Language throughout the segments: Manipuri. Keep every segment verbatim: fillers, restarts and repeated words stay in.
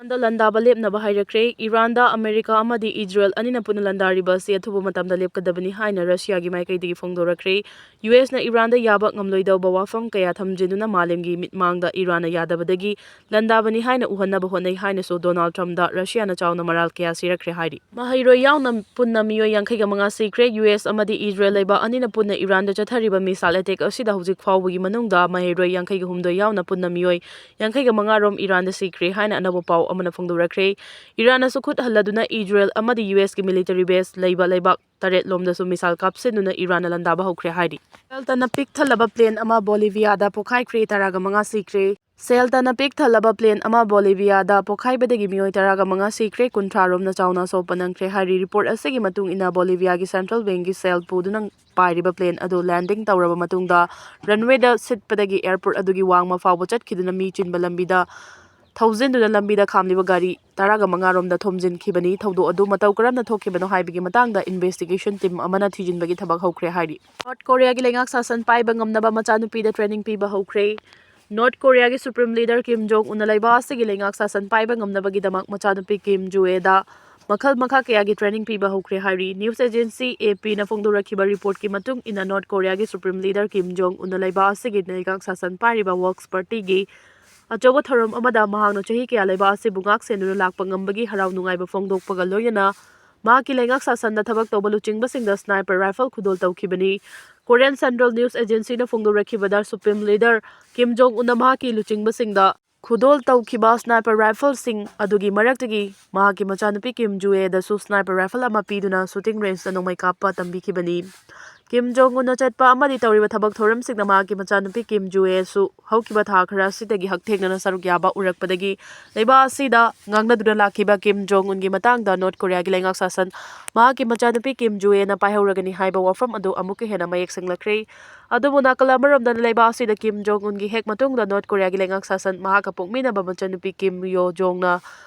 ꯏꯔꯥꯟꯗ ꯂꯥꯟꯗꯥꯕ ꯂꯦꯞꯅꯕ ꯍꯥꯏꯔꯛꯈ꯭ꯔꯦ꯫ ꯏꯔꯥꯟꯗ ꯑꯃꯦꯔꯤꯀꯥ ꯑꯃꯗꯤ ꯏꯖꯔꯦꯜ ꯑꯅꯤꯅ ꯄꯨꯟꯅ ꯂꯥꯟꯗꯥꯔꯤꯕ ꯑꯁꯤ ꯑꯊꯨꯕ ꯃꯇꯝꯗ ꯂꯦꯞꯀꯗꯕꯅꯤ ꯍꯥꯏꯅ ꯔꯁꯤꯌꯥꯒꯤ ꯃꯥꯏꯀꯩꯗꯒꯤ ꯐꯣꯡꯗꯣꯔꯛꯈ꯭ꯔꯦ꯫ ꯌꯨ ꯑꯦꯁꯅ ꯏꯔꯥꯟꯗ ꯌꯥꯕ ꯉꯝꯂꯣꯏꯗꯧꯕ ꯋꯥꯐꯝ ꯀꯌꯥ ꯊꯝꯖꯤꯟꯗꯨꯅ ꯃꯥꯂꯦꯝꯒꯤ ꯃꯤꯠꯃꯥꯡꯗ ꯏꯔꯥꯟꯅ ꯌꯥꯗꯕꯗꯒꯤ ꯂꯥꯟꯗꯥꯕꯅꯤ ꯍꯥꯏꯅ ꯎꯍꯟꯅꯕ ꯍꯣꯠꯅꯩ ꯍꯥꯏꯅꯁꯨ ꯗꯣꯅꯥꯜꯗ ꯇ꯭ꯔꯝꯞꯗ ꯔꯁꯤꯌꯥꯅ ꯆꯥꯎꯅ ꯃꯔꯥꯜ ꯀꯌꯥ ꯁꯤꯔꯛꯈ꯭ꯔꯦ ꯍꯥꯏꯔꯤ꯫ ꯃꯍꯩꯔꯣꯏ ꯌꯥꯎꯅ ꯄꯨꯟꯅ ꯃꯤꯑꯣꯏ ꯌꯥꯡꯈꯩꯒ ꯃꯉꯥ ꯁꯤꯈ꯭ꯔꯦ꯫ ꯌꯨ ꯑꯦꯁ ꯑꯃꯗꯤ ꯏꯖꯔꯦꯜ ꯂꯩꯕꯥꯛ ꯑꯅꯤꯅ ꯄꯨꯟꯅ ꯏꯔꯥꯟꯗ ꯆꯠꯊꯔꯤꯕ ꯃꯤꯁꯥꯏꯜ ꯑꯦꯇꯦꯛ ꯑꯁꯤꯗ ꯍꯧꯖꯤꯛ ꯐꯥꯎꯕꯒꯤ ꯃꯅꯨꯡꯗ ꯃꯍꯩꯔꯣꯏ ꯌꯥꯡꯈꯩꯒ ꯍꯨꯝꯗꯣꯏ ꯌꯥꯎꯅ ꯄꯨꯟꯅ ꯃꯤꯑꯣꯏ ꯌꯥꯡꯈꯩꯒ ꯃꯉꯥ ꯔꯣꯝ ꯏꯔꯥꯟꯗ ꯁꯤꯈ꯭ꯔꯦ ꯍꯥꯏꯅ ꯑꯅꯧꯕ ꯄꯥꯎ ꯑꯃꯅ ꯐꯣꯡꯗꯣꯔꯛꯈ꯭ꯔꯦ꯫ ꯏꯔꯥꯟꯅꯁꯨ ꯈꯨꯠ ꯍꯜꯂꯗꯨꯅ ꯏꯖꯔꯦꯜ ꯑꯃꯗꯤ ꯌꯨ ꯑꯦꯁꯀꯤ ꯃꯤꯂꯤꯇꯔꯤ ꯕꯦꯁ ꯂꯩꯕ ꯂꯩꯕꯥꯛ ꯇꯔꯦꯠ ꯂꯣꯝꯗꯁꯨ ꯃꯤꯁꯥꯏꯜ ꯀꯥꯞꯁꯤꯟꯗꯨꯅ ꯏꯔꯥꯟꯅ ꯂꯥꯟꯗꯥꯕ ꯍꯧꯈ꯭ꯔꯦ ꯍꯥꯏꯔꯤ꯫ ꯁꯦꯜꯇꯅ ꯄꯤꯛ ꯊꯜꯂꯕ ꯄ꯭ꯂꯦꯟ ꯑꯃ ꯕꯣꯂꯤꯚꯤꯌꯥꯗ ꯄꯣꯈꯥꯏꯈ꯭ꯔꯦ, ꯇꯔꯥꯒ ꯃꯉꯥ ꯁꯤꯈ꯭ꯔꯦ꯫ ꯁꯦꯜꯇꯅ ꯄꯤꯛ ꯊꯜꯂꯕ ꯄ꯭ꯂꯦꯟ ꯑꯃ ꯕꯣꯂꯤꯚꯤꯌꯥꯗ ꯄꯣꯈꯥꯏꯕꯗꯒꯤ ꯃꯤꯑꯣꯏ ꯇꯔꯥꯒ ꯃꯉꯥ ꯁꯤꯈ꯭ꯔꯦ, ꯀꯨꯟꯊ꯭ꯔꯥ ꯔꯣꯝꯅ ꯆꯥꯎꯅ ꯑꯁꯣꯛꯄ ꯅꯪꯈ꯭ꯔꯦ ꯍꯥꯏꯔꯤ꯫ ꯔꯤꯄꯣꯔꯠ ꯑꯁꯤꯒꯤ ꯃꯇꯨꯡ ꯏꯟꯅ ꯕꯣꯂꯤꯚꯤꯌꯥꯒꯤ ꯁꯦꯟꯇ꯭ꯔꯦꯜ ꯕꯦꯡꯒꯤ ꯁꯦꯜ ꯄꯨꯗꯨꯅ ꯄꯥꯏꯔꯤꯕ ꯄ꯭ꯂꯦꯟ ꯑꯗꯨ ꯂꯦꯟꯗꯤꯡ ꯇꯧꯔꯕ ꯃꯇꯨꯡꯗ ꯔꯟꯋꯦꯗ ꯁꯤꯠꯄꯗꯒꯤ ꯑꯦꯌꯔꯄꯣꯔꯠ ꯑꯗꯨꯒꯤ ꯋꯥꯡꯃ ꯐꯥꯎꯕ ꯆꯠꯈꯤꯗꯨꯅ ꯃꯤ ꯆꯤꯟꯕ ꯂꯝꯕꯤꯗ ꯊꯧꯖꯤꯟꯗꯨꯅ ꯂꯝꯕꯤꯗ ꯈꯥꯝꯂꯤꯕ ꯒꯥꯔꯤ ꯇꯔꯥꯒ ꯃꯉꯥ ꯔꯣꯝꯗ ꯊꯣꯝꯖꯤꯟꯈꯤꯕꯅꯤ꯫ ꯊꯧꯗꯣꯛ ꯑꯗꯨ ꯃꯇꯧ ꯀꯔꯝꯅ ꯊꯣꯛꯈꯤꯕꯅꯣ ꯍꯥꯏꯕꯒꯤ ꯃꯇꯥꯡꯗ ꯏꯟꯚꯦꯁꯇꯤꯒꯦꯁꯟ ꯇꯤꯝ ꯑꯃꯅ ꯊꯤꯖꯤꯟꯕꯒꯤ ꯊꯕꯛ ꯍꯧꯈ꯭ꯔꯦ ꯍꯥꯏꯔꯤ꯫ ꯅꯣꯔꯠ ꯀꯣꯔꯤꯌꯥꯒꯤ ꯂꯩꯉꯥꯛ ꯁꯥꯁꯟ ꯄꯥꯏꯕ ꯉꯝꯅꯕ ꯃꯆꯥꯅꯨꯄꯤꯗ ꯇ꯭ꯔꯦꯅꯤꯡ ꯄꯤꯕ ꯍꯧꯈ꯭ꯔꯦ꯫ ꯅꯣꯔꯠ ꯀꯣꯔꯤꯌꯥꯒꯤ ꯁꯨꯄ꯭ꯔꯤꯝ ꯂꯤꯗꯔ ꯀꯤꯝ ꯖꯣꯡ ꯎꯟꯅ ꯂꯩꯕꯥꯛ ꯑꯁꯤꯒꯤ ꯂꯩꯉꯥꯛ ꯁꯥꯁꯟ ꯄꯥꯏꯕ ꯉꯝꯅꯕꯒꯤꯗꯃꯛ ꯃꯆꯥꯅꯨꯄꯤ ꯀꯤꯝ ꯖꯨ ꯑꯦꯗ ꯃꯈꯜ ꯃꯈꯥ ꯀꯌꯥꯒꯤ ꯇ꯭ꯔꯦꯅꯤꯡ ꯄꯤꯕ ꯍꯧꯈ꯭ꯔꯦ ꯍꯥꯏꯔꯤ꯫ ꯅ꯭ꯌꯨꯁ ꯑꯦꯖꯦꯟꯁꯤ ꯑꯦ ꯄꯤꯅ ꯐꯣꯡꯗꯣꯔꯛꯈꯤꯕ ꯔꯤꯄꯣꯔꯠꯀꯤ ꯃꯇꯨꯡ ꯏꯟꯅ ꯅꯣꯔꯠ ꯀꯣꯔꯤꯌꯥꯒꯤ ꯁꯨꯄ꯭ꯔꯤꯝ ꯂꯤꯗꯔ ꯀꯤꯝ ꯖꯣꯡ ꯎꯟꯅ ꯂꯩꯕꯥꯛ ꯑꯁꯤꯒꯤ ꯂꯩꯉꯥꯛ ꯁꯥꯁꯟ ꯄꯥꯏꯔꯤꯕ ꯋꯣꯛꯁ ꯄꯥꯔꯇꯤꯒꯤ ꯑꯆꯧꯕ ꯊꯧꯔꯝ ꯑꯃꯗ ꯃꯍꯥꯛꯅ ꯆꯍꯤ ꯀꯌꯥ ꯂꯩꯕꯥꯛ ꯑꯁꯤꯕꯨ ꯉꯥꯛ ꯁꯦꯟꯗꯨꯅ ꯂꯥꯛꯄ ꯉꯝꯕꯒꯤ ꯍꯔꯥꯎ ꯅꯨꯡꯉꯥꯏꯕ ꯐꯣꯡꯗꯣꯛꯄꯒ ꯂꯣꯏꯅꯅ ꯃꯍꯥꯛꯀꯤ ꯂꯩꯉꯥꯛ ꯁꯥꯁꯟꯗ ꯊꯕꯛ ꯇꯧꯕ ꯂꯨꯆꯤꯡꯕꯁꯤꯡꯗ ꯁ꯭ꯅꯥꯏꯄꯔ ꯔꯥꯏꯐꯜ ꯈꯨꯗꯣꯜ ꯇꯧꯈꯤꯕꯅꯤ꯫ ꯀꯣꯔꯤꯌꯟ ꯁꯦꯟꯇ꯭ꯔꯦꯜ ꯅ꯭ꯌꯨꯁ ꯑꯦꯖꯦꯟꯁꯤꯅ ꯐꯣꯡꯗꯣꯔꯛꯈꯤꯕꯗ ꯁꯨꯄ꯭ꯔꯤꯝ ꯂꯤꯗꯔ ꯀꯤꯝ ꯖꯣꯡ ꯎꯟꯅ ꯃꯍꯥꯛꯀꯤ ꯂꯨꯆꯤꯡꯕꯁꯤꯡꯗ ꯈꯨꯗꯣꯜ ꯇꯧꯈꯤꯕ ꯁ꯭ꯅꯥꯏꯄꯔ ꯔꯥꯏꯐꯜꯁꯤꯡ ꯑꯗꯨꯒꯤ ꯃꯔꯛꯇꯒꯤ ꯃꯍꯥꯛꯀꯤ ꯃꯆꯥꯅꯨꯄꯤ ꯀꯤꯝ ꯖꯨ ꯑꯦꯗꯁꯨ ꯁ꯭ꯅꯥꯏꯄꯔ ꯔꯥꯏꯐꯜ ꯑꯃ ꯄꯤꯗꯨꯅ ꯁꯨꯇꯤꯡ ꯔꯦꯟꯖꯇ ꯅꯣꯡꯃꯩ ꯀꯥꯞꯄ ꯇꯝꯕꯤꯈꯤꯕꯅꯤ꯫ ꯀꯤꯝ ꯖꯣꯡ ꯎꯟꯅ ꯆꯠꯄ ꯑꯃꯗꯤ ꯇꯧꯔꯤꯕ ꯊꯕꯛ ꯊꯧꯔꯝꯁꯤꯡꯗ ꯃꯍꯥꯛꯀꯤ ꯃꯆꯥꯅꯨꯄꯤ ꯀꯤꯝ ꯖꯨ ꯑꯦꯁꯨ ꯍꯧꯈꯤꯕ ꯊꯥ ꯈꯔ ꯑꯁꯤꯗꯒꯤ ꯍꯛꯊꯦꯡꯅꯅ ꯁꯔꯨꯛ ꯌꯥꯕ ꯎꯔꯛꯄꯗꯒꯤ ꯂꯩꯕꯥꯛ ꯑꯁꯤꯗ ꯉꯥꯡꯅꯗꯨꯅ ꯂꯥꯛꯈꯤꯕ ꯀꯤꯝ ꯖꯣꯡ ꯎꯟꯒꯤ ꯃꯇꯥꯡꯗ ꯅꯣꯔꯠ ꯀꯣꯔꯤꯌꯥꯒꯤ ꯂꯩꯉꯥꯛ ꯁꯥꯁꯟ ꯃꯍꯥꯛꯀꯤ ꯃꯆꯥꯅꯨꯄꯤ ꯀꯤꯝ ꯖꯨ ꯑꯦꯅ ꯄꯥꯏꯍꯧꯔꯒꯅꯤ ꯍꯥꯏꯕ ꯋꯥꯐꯝ ꯑꯗꯨ ꯑꯃꯨꯛꯀ ꯍꯦꯟꯅ ꯃꯌꯦꯛ ꯁꯦꯡꯂꯛꯈ꯭ꯔꯦ꯫ ꯑꯗꯨꯕꯨ ꯅꯥꯀꯜ ꯑꯃꯔꯣꯝꯗ ꯂꯩꯕꯥꯛ ꯑꯁꯤꯗ ꯀꯤꯝ ꯖꯣꯡ ꯎꯟꯒꯤ ꯍꯦꯛ ꯃꯇꯨꯡꯗ ꯅꯣꯔꯠ ꯀꯣꯔꯤꯌꯥꯒꯤ ꯂꯩꯉꯥꯛ ꯁꯥꯁꯟ ꯃꯍꯥꯛꯀ ꯄꯣꯛꯃꯤꯟꯅꯕ ꯃꯆꯟꯅꯨꯄꯤ ꯀꯤꯝ ꯌꯣ ꯖꯣꯡꯅ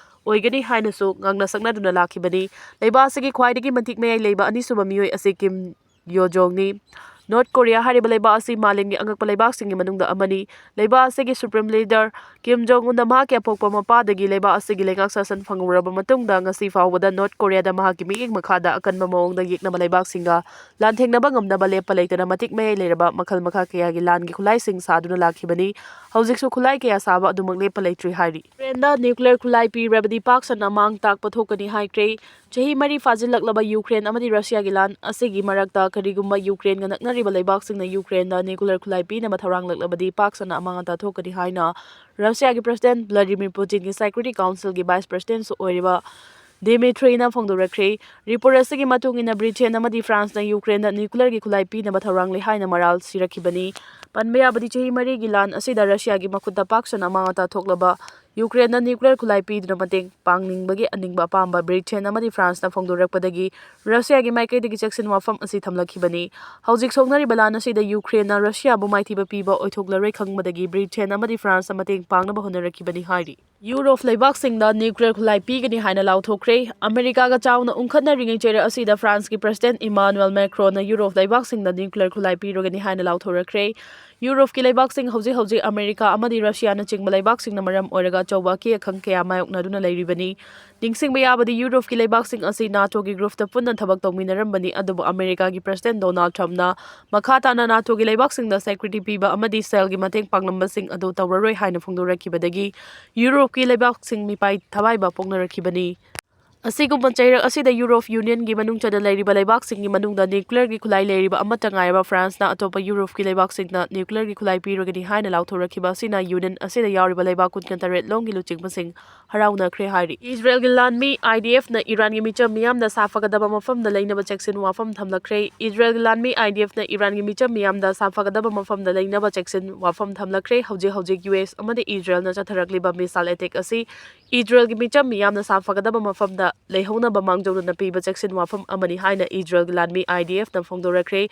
ꯑꯣꯏꯒꯅꯤ ꯍꯥꯏꯅꯁꯨ ꯉꯥꯡꯅ ꯁꯛꯅꯗꯨꯅ ꯂꯥꯛꯈꯤꯕꯅꯤ꯫ ꯂꯩꯕꯥꯛ ꯑꯁꯤꯒꯤ ꯈ꯭ꯋꯥꯏꯗꯒꯤ ꯃꯇꯤꯛ ꯃꯌꯥꯏ ꯂꯩꯕ ꯑꯅꯤꯁꯨꯕ ꯃꯤꯑꯣꯏ ꯑꯁꯤ ꯀꯤꯝ ꯌꯣ ꯖꯣꯡꯅꯤ꯫ ꯅꯣꯔꯠ ꯀꯣꯔꯤꯌꯥ ꯍꯥꯏꯔꯤꯕ ꯂꯩꯕꯥꯛ ꯑꯁꯤ ꯃꯥꯂꯦꯝꯒꯤ ꯑꯉꯛꯄ ꯂꯩꯕꯥꯛꯁꯤꯡꯒꯤ ꯃꯅꯨꯡꯗ ꯑꯃꯅꯤ꯫ ꯂꯩꯕꯥꯛ ꯑꯁꯤꯒꯤ Supreme Leader Kim Jong Unꯅ ꯃꯍꯥꯛꯀꯤ ꯑꯄꯣꯛꯄ ꯃꯄꯥꯗꯒꯤ ꯂꯩꯕꯥꯛ ꯑꯁꯤꯒꯤ ꯂꯩꯉꯥꯛ ꯁꯥꯁꯟ ꯐꯪꯂꯨꯔꯕ ꯃꯇꯨꯡꯗ, ꯉꯁꯤ ꯐꯥꯎꯕꯗ ꯅꯣꯔꯠ ꯀꯣꯔꯤꯌꯥꯗ ꯃꯍꯥꯛꯀꯤ ꯃꯤꯠꯌꯦꯡ ꯃꯈꯥꯗ ꯑꯀꯟꯕ ꯃꯑꯣꯡꯗ ꯌꯦꯛꯅꯕ ꯂꯩꯕꯥꯛꯁꯤꯡꯒ ꯂꯥꯟꯊꯦꯡꯅꯕ ꯉꯝꯅꯕ ꯂꯦꯞꯄ ꯂꯩꯇꯅ ꯃꯇꯤꯛ ꯃꯌꯥꯏ ꯂꯩꯔꯕ ꯃꯈꯜ ꯃꯈꯥ ꯀꯌꯥꯒꯤ ꯂꯥꯟꯒꯤ ꯈꯨꯠꯂꯥꯏꯁꯤꯡ ꯁꯥꯗꯨꯅ ꯂꯥꯛꯈꯤꯕꯅꯤ꯫ ꯍꯧꯖꯤꯛꯁꯨ ꯈꯨꯠꯂꯥꯏ ꯀꯌꯥ ꯁꯥꯕ ꯑꯗꯨꯃꯛ ꯂꯦꯞꯄ ꯂꯩꯇ꯭ꯔꯤ ꯍꯥꯏꯔꯤ꯫ ꯌꯨꯀ꯭ꯔꯦꯟꯗ nuclear ꯈꯨꯠꯂꯥꯏ ꯄꯤꯔꯕꯗꯤ ꯄꯥꯛ ꯁꯟꯅ ꯃꯥꯡ ꯇꯥꯛꯄ ꯊꯣꯛꯀꯅꯤ ꯍꯥꯏꯈ꯭ꯔꯦ꯫ ꯆꯍꯤ ꯃꯔꯤ ꯐꯥꯖꯤꯜꯂꯛꯂꯕ ꯌꯨꯀ꯭ꯔꯦꯟ ꯑꯃꯗꯤ ꯔꯁꯤꯌꯥꯒꯤ ꯂꯥꯟ ꯑꯁꯤꯒꯤ ꯃꯔꯛꯇ, ꯀꯔꯤꯒꯨꯝꯕ ꯌꯨꯀ꯭ꯔꯦꯟꯒ ꯅꯛꯅꯔꯤꯕ ꯂꯩꯕꯥꯛꯁꯤꯡꯅ ꯌꯨꯀ꯭ꯔꯦꯟꯗ nuclear ꯈꯨꯠꯂꯥꯏ ꯄꯤꯅꯕ ꯊꯧꯔꯥꯡꯂꯛꯂꯕꯗꯤ, ꯄꯥꯛ ꯁꯟꯅ ꯑꯃꯥꯡ ꯑꯇꯥ ꯊꯣꯛꯀꯅꯤ ꯍꯥꯏꯅ ꯔꯁꯤꯌꯥꯒꯤ President Vladimir Putinꯒꯤ Security Councilꯒꯤ Vice Presidentꯁꯨ ꯑꯣꯏꯔꯤꯕ Dmytryꯅ ꯐꯣꯡꯗꯣꯔꯛꯈ꯭ꯔꯦ꯫ Report ꯑꯁꯤꯒꯤ ꯃꯇꯨꯡ ꯏꯟꯅ, ꯕ꯭ꯔꯤꯇꯦꯟ ꯑꯃꯗꯤ ꯐ꯭ꯔꯥꯟꯁꯅ ꯌꯨꯀ꯭ꯔꯦꯟꯗ nuclearꯒꯤ ꯈꯨꯠꯂꯥꯏ ꯄꯤꯅꯕ ꯊꯧꯔꯥꯡ ꯂꯩ ꯍꯥꯏꯅ ꯃꯔꯥꯜ ꯁꯤꯔꯛꯈꯤꯕꯅꯤ꯫ ꯄꯟꯕ ꯌꯥꯕꯗꯤ, ꯆꯍꯤ ꯃꯔꯤꯒꯤ ꯂꯥꯟ ꯑꯁꯤꯗ ꯔꯁꯤꯌꯥꯒꯤ ꯃꯈꯨꯠꯇ ꯄꯥꯛ ꯁꯟꯅ ꯑꯃꯥꯡ ꯑꯇꯥ ꯊꯣꯛꯂꯕ ꯌꯨꯀ꯭ꯔꯦꯟꯗ nuclear ꯈꯨꯠꯂꯥꯏ ꯄꯤꯗꯨꯅ ꯃꯇꯦꯡ ꯄꯥꯡꯅꯤꯡꯕꯒꯤ ꯑꯅꯤꯡꯕ ꯑꯄꯥꯝꯕ ꯕ꯭ꯔꯤꯇꯦꯟ ꯑꯃꯗꯤ ꯐ꯭ꯔꯥꯟꯁꯅ ꯐꯣꯡꯗꯣꯔꯛꯄꯗꯒꯤ, ꯔꯁꯤꯌꯥꯒꯤ ꯃꯥꯏꯀꯩꯗꯒꯤ ꯆꯦꯛꯁꯤꯟ ꯋꯥꯐꯝ ꯑꯁꯤ ꯊꯝꯂꯛꯈꯤꯕꯅꯤ꯫ ꯍꯧꯖꯤꯛ ꯁꯣꯛꯅꯔꯤꯕ ꯂꯥꯟ ꯑꯁꯤꯗ ꯌꯨꯀ꯭ꯔꯦꯟꯅ ꯔꯁꯤꯌꯥꯕꯨ ꯃꯥꯏꯊꯤꯕ ꯄꯤꯕ ꯑꯣꯏꯊꯣꯛꯂꯔꯣꯏ ꯈꯪꯕꯗꯒꯤ, ꯕ꯭ꯔꯤꯇꯦꯟ ꯑꯃꯗꯤ ꯐ꯭ꯔꯥꯟꯁꯅ ꯃꯇꯦꯡ ꯄꯥꯡꯅꯕ ꯍꯣꯠꯅꯔꯛꯈꯤꯕꯅꯤ ꯍꯥꯏꯔꯤ꯫ ꯌꯨꯔꯣꯞ ꯂꯩꯕꯥꯛꯁꯤꯡꯗ nuclear ꯈꯨꯠꯂꯥꯏ ꯄꯤꯒꯅꯤ ꯍꯥꯏꯅ ꯂꯥꯎꯊꯣꯛꯈ꯭ꯔꯦ꯫ ꯑꯃꯦꯔꯤꯀꯥꯒ ꯆꯥꯎꯅ ꯎꯪꯈꯠꯅꯔꯤꯉꯩ ꯆꯩꯔꯛ ꯑꯁꯤꯗ, ꯐ꯭ꯔꯥꯟꯁꯀꯤ President Emmanuel Macronꯅ ꯌꯨꯔꯣꯞ ꯂꯩꯕꯥꯛꯁꯤꯡꯗ nuclear ꯈꯨꯠꯂꯥꯏ ꯄꯤꯔꯒꯅꯤ ꯍꯥꯏꯅ ꯂꯥꯎꯊꯣꯔꯛꯈ꯭ꯔꯦ꯫ ꯌꯨꯔꯣꯞꯀꯤ ꯂꯩꯕꯥꯛꯁꯤꯡ, ꯍꯧꯖꯤꯛ ꯍꯧꯖꯤꯛ ꯑꯃꯦꯔꯤꯀꯥ ꯑꯃꯗꯤ ꯔꯁꯤꯌꯥꯅꯆꯤꯡꯕ ꯂꯩꯕꯥꯛꯁꯤꯡꯅ ꯃꯔꯝ ꯑꯣꯏꯔꯒ ꯑꯆꯧꯕ ꯑꯀꯤ ꯑꯈꯪ ꯀꯌꯥ ꯃꯥꯌꯣꯛꯅꯗꯨꯅ ꯂꯩꯔꯤꯕꯅꯤ꯫ ꯅꯤꯡꯁꯤꯡꯕ ꯌꯥꯕꯗꯤ, ꯌꯨꯔꯣꯞꯀꯤ ꯂꯩꯕꯥꯛꯁꯤꯡ ꯑꯁꯤ NATOꯒꯤ groupꯇ ꯄꯨꯟꯅ ꯊꯕꯛ ꯇꯧꯃꯤꯟꯅꯔꯝꯕꯅꯤ, ꯑꯗꯨꯕꯨ ꯑꯃꯦꯔꯤꯀꯥꯒꯤ President Donald Trumpꯅ ꯃꯈꯥ ꯇꯥꯅ NATOꯒꯤ ꯂꯩꯕꯥꯛꯁꯤꯡꯗ security ꯄꯤꯕ ꯑꯃꯗꯤ ꯁꯦꯜꯒꯤ ꯃꯇꯦꯡ ꯄꯥꯡꯂꯝꯕꯁꯤꯡ ꯑꯗꯨ ꯇꯧꯔꯔꯣꯏ ꯍꯥꯏꯅ ꯐꯣꯡꯗꯣꯔꯛꯈꯤꯕꯗꯒꯤ, ꯌꯨꯔꯣꯞꯀꯤ ꯂꯩꯕꯥꯛꯁꯤꯡ ꯃꯤꯄꯥꯏ ꯊꯕꯥꯏꯕ ꯄꯣꯛꯅꯔꯛꯈꯤꯕꯅꯤ꯫ ꯑꯁꯤꯒꯨꯝꯕ ꯆꯩꯔꯛ ꯑꯁꯤꯗ ꯌꯨꯔꯣꯞ ꯌꯨꯅꯤꯌꯟꯒꯤ ꯃꯅꯨꯡ ꯆꯟꯅ ꯂꯩꯔꯤꯕ ꯂꯩꯕꯥꯛꯁꯤꯡꯒꯤ ꯃꯅꯨꯡꯗ nuclearꯒꯤ ꯈꯨꯠꯂꯥꯏ ꯂꯩꯔꯤꯕ ꯑꯃꯠꯇ ꯉꯥꯏꯔꯕ ꯐ꯭ꯔꯥꯟꯁꯅ ꯑꯇꯣꯞꯄ ꯌꯨꯔꯣꯞꯀꯤ ꯂꯩꯕꯥꯛꯁꯤꯡꯗ nuclearꯒꯤ ꯈꯨꯠꯂꯥꯏ ꯄꯤꯔꯒꯅꯤ ꯍꯥꯏꯅ ꯂꯥꯎꯊꯣꯔꯛꯈꯤꯕ ꯑꯁꯤꯅ ꯌꯨꯅꯤꯌꯟ ꯑꯁꯤꯗ ꯌꯥꯎꯔꯤꯕ ꯂꯩꯕꯥꯛ ꯀꯨꯟꯒ ꯇꯔꯦꯠ ꯂꯣꯝꯒꯤ ꯂꯨꯆꯤꯡꯕꯁꯤꯡ ꯍꯔꯥꯎꯅꯈ꯭ꯔꯦ ꯍꯥꯏꯔꯤ꯫ ꯏꯖꯔꯦꯜꯒꯤ ꯂꯥꯟꯃꯤ IDFꯅ ꯏꯔꯥꯟꯒꯤ ꯃꯤꯆꯝ ꯃꯤꯌꯥꯝꯗ ꯁꯥꯐꯒꯗꯕ ꯃꯐꯝꯗ ꯂꯩꯅꯕ ꯆꯦꯛꯁꯤꯟ ꯋꯥꯐꯝ ꯊꯝꯂꯛꯈ꯭ꯔꯦ꯫ ꯏꯖꯔꯦꯜꯒꯤ ꯂꯥꯟꯃꯤ IDFꯅ ꯏꯔꯥꯟꯒꯤ ꯃꯤꯆꯝ ꯃꯤꯌꯥꯝꯗ ꯁꯥꯐꯒꯗꯕ ꯃꯐꯝꯗ ꯂꯩꯅꯕ ꯆꯦꯛꯁꯤꯟ ꯋꯥꯐꯝ ꯊꯝꯂꯛꯈ꯭ꯔꯦ꯫ ꯍꯧꯖꯤꯛ ꯍꯧꯖꯤꯛ US ꯑꯃꯗꯤ ꯏꯖꯔꯦꯜꯅ ꯆꯠꯊꯔꯛꯂꯤꯕ missile attack ꯑꯁꯤ ꯏꯖꯔꯦꯜꯒꯤ ꯃꯤꯆꯝ ꯃꯤꯌꯥꯝꯅ ꯁꯥꯐꯒꯗꯕ ꯃꯐꯝꯗ ꯂꯩꯍꯧꯅꯕ ꯃꯥꯡꯖꯧꯅꯅ ꯄꯤꯕ ꯆꯦꯛꯁꯤꯟ ꯋꯥꯐꯝ ꯑꯃꯅꯤ ꯍꯥꯏꯅ ꯏꯖꯔꯦꯜꯒꯤ ꯂꯥꯟꯃꯤ IDFꯅ ꯐꯣꯡꯗꯣꯔꯛꯈ꯭ꯔꯦ꯫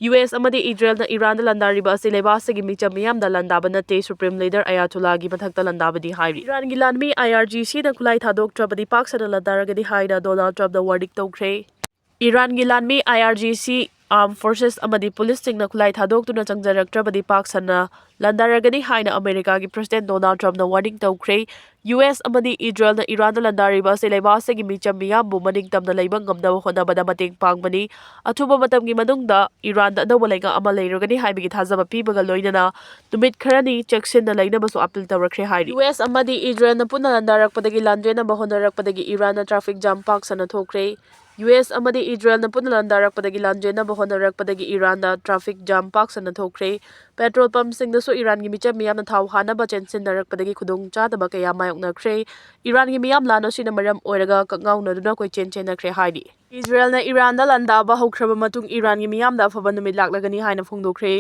US ꯑꯃꯗꯤ ꯏꯖꯔꯦꯜꯅ ꯏꯔꯥꯟꯗ ꯂꯥꯟꯗꯥꯔꯤꯕ ꯑꯁꯤ ꯂꯩꯕꯥꯛ ꯑꯁꯤꯒꯤ ꯃꯤꯆꯝ ꯃꯤꯌꯥꯝꯗ ꯂꯥꯟꯗꯥꯕ ꯅꯠꯇꯦ, Supreme Leader ꯑꯌꯥꯇꯣꯜꯂꯥꯒꯤ ꯃꯊꯛꯇ ꯂꯥꯟꯗꯥꯕꯅꯤ ꯍꯥꯏꯔꯤ꯫ ꯏꯔꯥꯟꯒꯤ ꯂꯥꯟꯃꯤ IRGCꯅ ꯈꯨꯠꯂꯥꯏ ꯊꯥꯗꯣꯛꯇ꯭ꯔꯕꯗꯤ ꯄꯥꯛ ꯁꯟꯅ ꯂꯥꯟꯗꯥꯔꯒꯅꯤ ꯍꯥꯏꯅ Donald Trumpꯅ warning ꯇꯧꯈ꯭ꯔꯦ꯫ ꯏꯔꯥꯟꯒꯤ ꯂꯥꯟꯃꯤ IRGC ꯑꯥꯔꯝ ꯐꯣꯔꯁꯦꯁ ꯑꯃꯗꯤ ꯄꯨꯂꯤꯁꯁꯤꯡꯅ ꯈꯨꯠꯂꯥꯏ ꯊꯥꯗꯣꯛꯇꯨꯅ ꯆꯪꯖꯔꯛꯇ꯭ꯔꯕꯗꯤ ꯄꯥꯛ ꯁꯟꯅ ꯂꯥꯟꯗꯥꯔꯒꯅꯤ ꯍꯥꯏꯅ ꯑꯃꯦꯔꯤꯀꯥꯒꯤ ꯄ꯭ꯔꯁꯤꯗꯦꯟꯠ ꯗꯣꯅꯥꯜꯗ ꯇ꯭ꯔꯝꯞꯅ ꯋꯥꯔꯅꯤꯡ ꯇꯧꯈ꯭ꯔꯦ꯫ ꯌꯨ ꯑꯦꯁ ꯑꯃꯗꯤ ꯏꯖꯔꯦꯜꯅ ꯏꯔꯥꯟꯗ ꯂꯥꯟꯗꯥꯔꯤꯕ ꯑꯁꯤ ꯂꯩꯕꯥꯛ ꯑꯁꯤꯒꯤ ꯃꯤꯆꯝ ꯃꯤꯌꯥꯝꯕꯨ ꯃꯅꯤꯡ ꯇꯝꯅ ꯂꯩꯕ ꯉꯝꯅꯕ ꯍꯣꯠꯅꯕꯗ ꯃꯇꯦꯡ ꯄꯥꯡꯕꯅꯤ꯫ ꯑꯊꯨꯕ ꯃꯇꯝꯒꯤ ꯃꯅꯨꯡꯗ ꯏꯔꯥꯟꯗ ꯑꯅꯧꯕ ꯂꯩꯉꯥꯛ ꯑꯃ ꯂꯩꯔꯒꯅꯤ ꯍꯥꯏꯕꯒꯤ ꯊꯥꯖꯕ ꯄꯤꯕꯒ ꯂꯣꯏꯅꯅ ꯅꯨꯃꯤꯠ ꯈꯔꯅꯤ ꯆꯦꯛꯁꯤꯟꯅ ꯂꯩꯅꯕꯁꯨ ꯑꯥꯄꯤꯜ ꯇꯧꯔꯛꯈ꯭ꯔꯦ ꯍꯥꯏꯔꯤ꯫ ꯌꯨ ꯑꯦꯁ ꯑꯃꯗꯤ ꯏꯖꯔꯦꯜꯅ ꯄꯨꯟꯅ ꯂꯥꯟꯗꯥꯔꯛꯄꯗꯒꯤ ꯂꯥꯟꯖꯦꯟꯅꯕ ꯍꯣꯠꯅꯔꯛꯄꯗꯒꯤ ꯏꯔꯥꯟꯅ ꯇ꯭ꯔꯥꯐꯤꯛ ꯖꯥꯝ ꯄꯥꯛ ꯁꯟꯅ ꯊꯣꯛꯈ꯭ꯔꯦ꯫ ꯌꯨ ꯑꯦꯁ ꯑꯃꯗꯤ ꯏꯖꯔꯦꯜꯅ ꯄꯨꯟꯅ ꯂꯥꯟꯗꯥꯔꯛꯄꯗꯒꯤ ꯂꯥꯟꯖꯦꯟꯅꯕ ꯍꯣꯠꯅꯔꯛꯄꯗꯒꯤ ꯏꯔꯥꯟꯗ ꯇ꯭ꯔꯥꯐꯤꯛ ꯖꯥꯝ ꯄꯥꯛ ꯁꯟꯅ ꯊꯣꯛꯈ꯭ꯔꯦ꯫ ꯄꯦꯇ꯭ꯔꯣꯜ ꯄꯝꯞꯁꯤꯡꯗꯁꯨ ꯏꯔꯥꯟꯒꯤ ꯃꯤꯆꯝ ꯃꯤꯌꯥꯝꯅ ꯊꯥꯎ ꯍꯥꯟꯅꯕ ꯆꯦꯟꯁꯤꯟꯅꯔꯛꯄꯗꯒꯤ ꯈꯨꯗꯣꯡꯆꯥꯗꯕ ꯀꯌꯥ ꯃꯥꯌꯣꯛꯅꯈ꯭ꯔꯦ꯫ ꯏꯔꯥꯟꯒꯤ ꯃꯤꯌꯥꯝ ꯂꯥꯟ ꯑꯁꯤꯅ ꯃꯔꯝ ꯑꯣꯏꯔꯒ ꯀꯛꯉꯥꯎꯅꯗꯨꯅ ꯀꯣꯏꯆꯦꯟ ꯆꯦꯟꯅꯈ꯭ꯔꯦ ꯍꯥꯏꯔꯤ꯫ ꯏꯖꯔꯦꯜꯅ ꯏꯔꯥꯟꯗ ꯂꯥꯟꯗꯥꯕ ꯍꯧꯈ꯭ꯔꯕ ꯃꯇꯨꯡ ꯏꯔꯥꯟꯒꯤ ꯃꯤꯌꯥꯝꯗ ꯑꯐꯕ ꯅꯨꯃꯤꯠ ꯂꯥꯛꯂꯒꯅꯤ ꯍꯥꯏꯅ ꯐꯣꯡꯗꯣꯛꯈ꯭ꯔꯦ꯫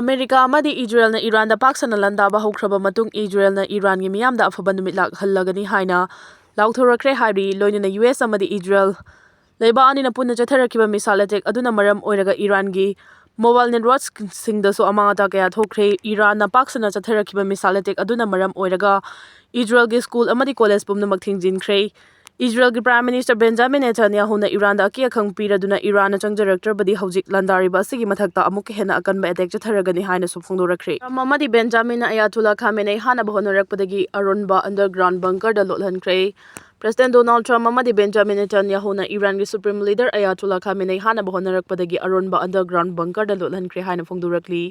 ꯑꯃꯦꯔꯤꯀꯥ ꯑꯃꯗꯤ ꯏꯖꯔꯦꯜꯅ ꯏꯔꯥꯟꯗ ꯄꯥꯛ ꯁꯟꯅ ꯂꯥꯟꯗꯥꯕ ꯍꯧꯈ꯭ꯔꯕ ꯃꯇꯨꯡ ꯏꯖꯔꯦꯜꯅ ꯏꯔꯥꯟꯒꯤ ꯃꯤꯌꯥꯝꯗ ꯑꯐꯕ ꯅꯨꯃꯤꯠ ꯂꯥꯛꯍꯜꯂꯒꯅꯤ ꯍꯥꯏꯅ ꯂꯥꯎꯊꯣꯔꯛꯈ꯭ꯔꯦ ꯍꯥꯏꯔꯤ꯫ ꯂꯣꯏꯅꯅ ꯌꯨ ꯑꯦꯁ ꯑꯃꯗꯤ ꯏꯖꯔꯦꯜ ꯂꯩꯕꯥꯛ ꯑꯅꯤꯅ ꯄꯨꯟꯅ ꯆꯠꯊꯔꯛꯈꯤꯕ ꯃꯤꯁꯥꯏꯜ ꯑꯦꯇꯦꯛ ꯑꯗꯨꯅ ꯃꯔꯝ ꯑꯣꯏꯔꯒ ꯏꯔꯥꯟꯒꯤ ꯃꯣꯕꯥꯏꯜ ꯅꯦꯠꯋꯥꯔꯛꯁꯤꯡꯗꯁꯨ ꯑꯃꯥꯡ ꯑꯇꯥ ꯀꯌꯥ ꯊꯣꯛꯈ꯭ꯔꯦ꯫ ꯏꯔꯥꯟꯅ ꯄꯥꯛ ꯁꯟꯅ ꯆꯠꯊꯔꯛꯈꯤꯕ ꯃꯤꯁꯥꯏꯜ ꯑꯦꯇꯦꯛ ꯑꯗꯨꯅ ꯃꯔꯝ ꯑꯣꯏꯔꯒ ꯏꯖꯔꯦꯜꯒꯤ ꯁ꯭ꯀꯨꯜ ꯑꯃꯗꯤ ꯀꯣꯂꯦꯖ ꯄꯨꯝꯅꯃꯛ ꯊꯤꯡꯖꯤꯟꯈ꯭ꯔꯦ꯫ ꯏꯖꯔꯦꯜꯒꯤ ꯄ꯭ꯔꯥꯏꯝ ꯃꯤꯅꯤꯁꯇꯔ ꯕꯦꯟꯖꯥꯃꯤꯟ ꯅꯦꯇꯥꯟꯌꯥꯍꯨꯅ ꯏꯔꯥꯟꯗ ꯑꯀꯤ ꯑꯈꯪ ꯄꯤꯔꯗꯨꯅ ꯏꯔꯥꯟꯅ ꯆꯪꯖꯔꯛꯇ꯭ꯔꯕꯗꯤ ꯍꯧꯖꯤꯛ ꯂꯥꯟꯗꯥꯔꯤꯕ ꯑꯁꯤꯒꯤ ꯃꯊꯛꯇ ꯑꯃꯨꯛꯀ ꯍꯦꯟꯅ ꯑꯀꯟꯕ ꯑꯦꯇꯦꯛ ꯆꯠꯊꯔꯒꯅꯤ ꯍꯥꯏꯅꯁꯨ ꯐꯣꯡꯗꯣꯔꯛꯈ꯭ꯔꯦ꯫ ꯇ꯭ꯔꯝꯞ ꯑꯃꯗꯤ ꯕꯦꯟꯖꯥꯃꯤꯟꯅ ꯑꯌꯥꯇꯣꯂꯥ ꯈꯥꯃꯦꯅꯩ ꯍꯥꯠꯅꯕ ꯍꯣꯠꯅꯔꯛꯄꯗꯒꯤ ꯑꯔꯣꯟꯕ ꯑꯟꯗꯔꯒ꯭ꯔꯥꯎꯟ ꯕꯪꯀꯔꯗ ꯂꯣꯠꯍꯟꯈ꯭ꯔꯦ꯫ ꯄ꯭ꯔꯦꯁꯤꯗꯦꯟꯠ ꯗꯣꯅꯥꯜꯗ ꯇ꯭ꯔꯝꯞ ꯑꯃꯗꯤ ꯕꯦꯟꯖꯥꯃꯤꯟ ꯅꯦꯇꯥꯟꯌꯥꯍꯨꯅ ꯏꯔꯥꯟꯒꯤ ꯁꯨꯄ꯭ꯔꯤꯝ ꯂꯤꯗꯔ ꯑꯌꯥꯇꯣꯂꯥ ꯈꯥꯃꯦꯅꯩ ꯍꯥꯠꯅꯕ ꯍꯣꯠꯅꯔꯛꯄꯗꯒꯤ ꯑꯔꯣꯟꯕ ꯑꯟꯗꯔꯒ꯭ꯔꯥꯎꯟ ꯕꯪꯀꯔꯗ ꯂꯣꯠꯍꯟꯈ꯭ꯔꯦ ꯍꯥꯏꯅ ꯐꯣꯡꯗꯣꯔꯛꯂꯤ꯫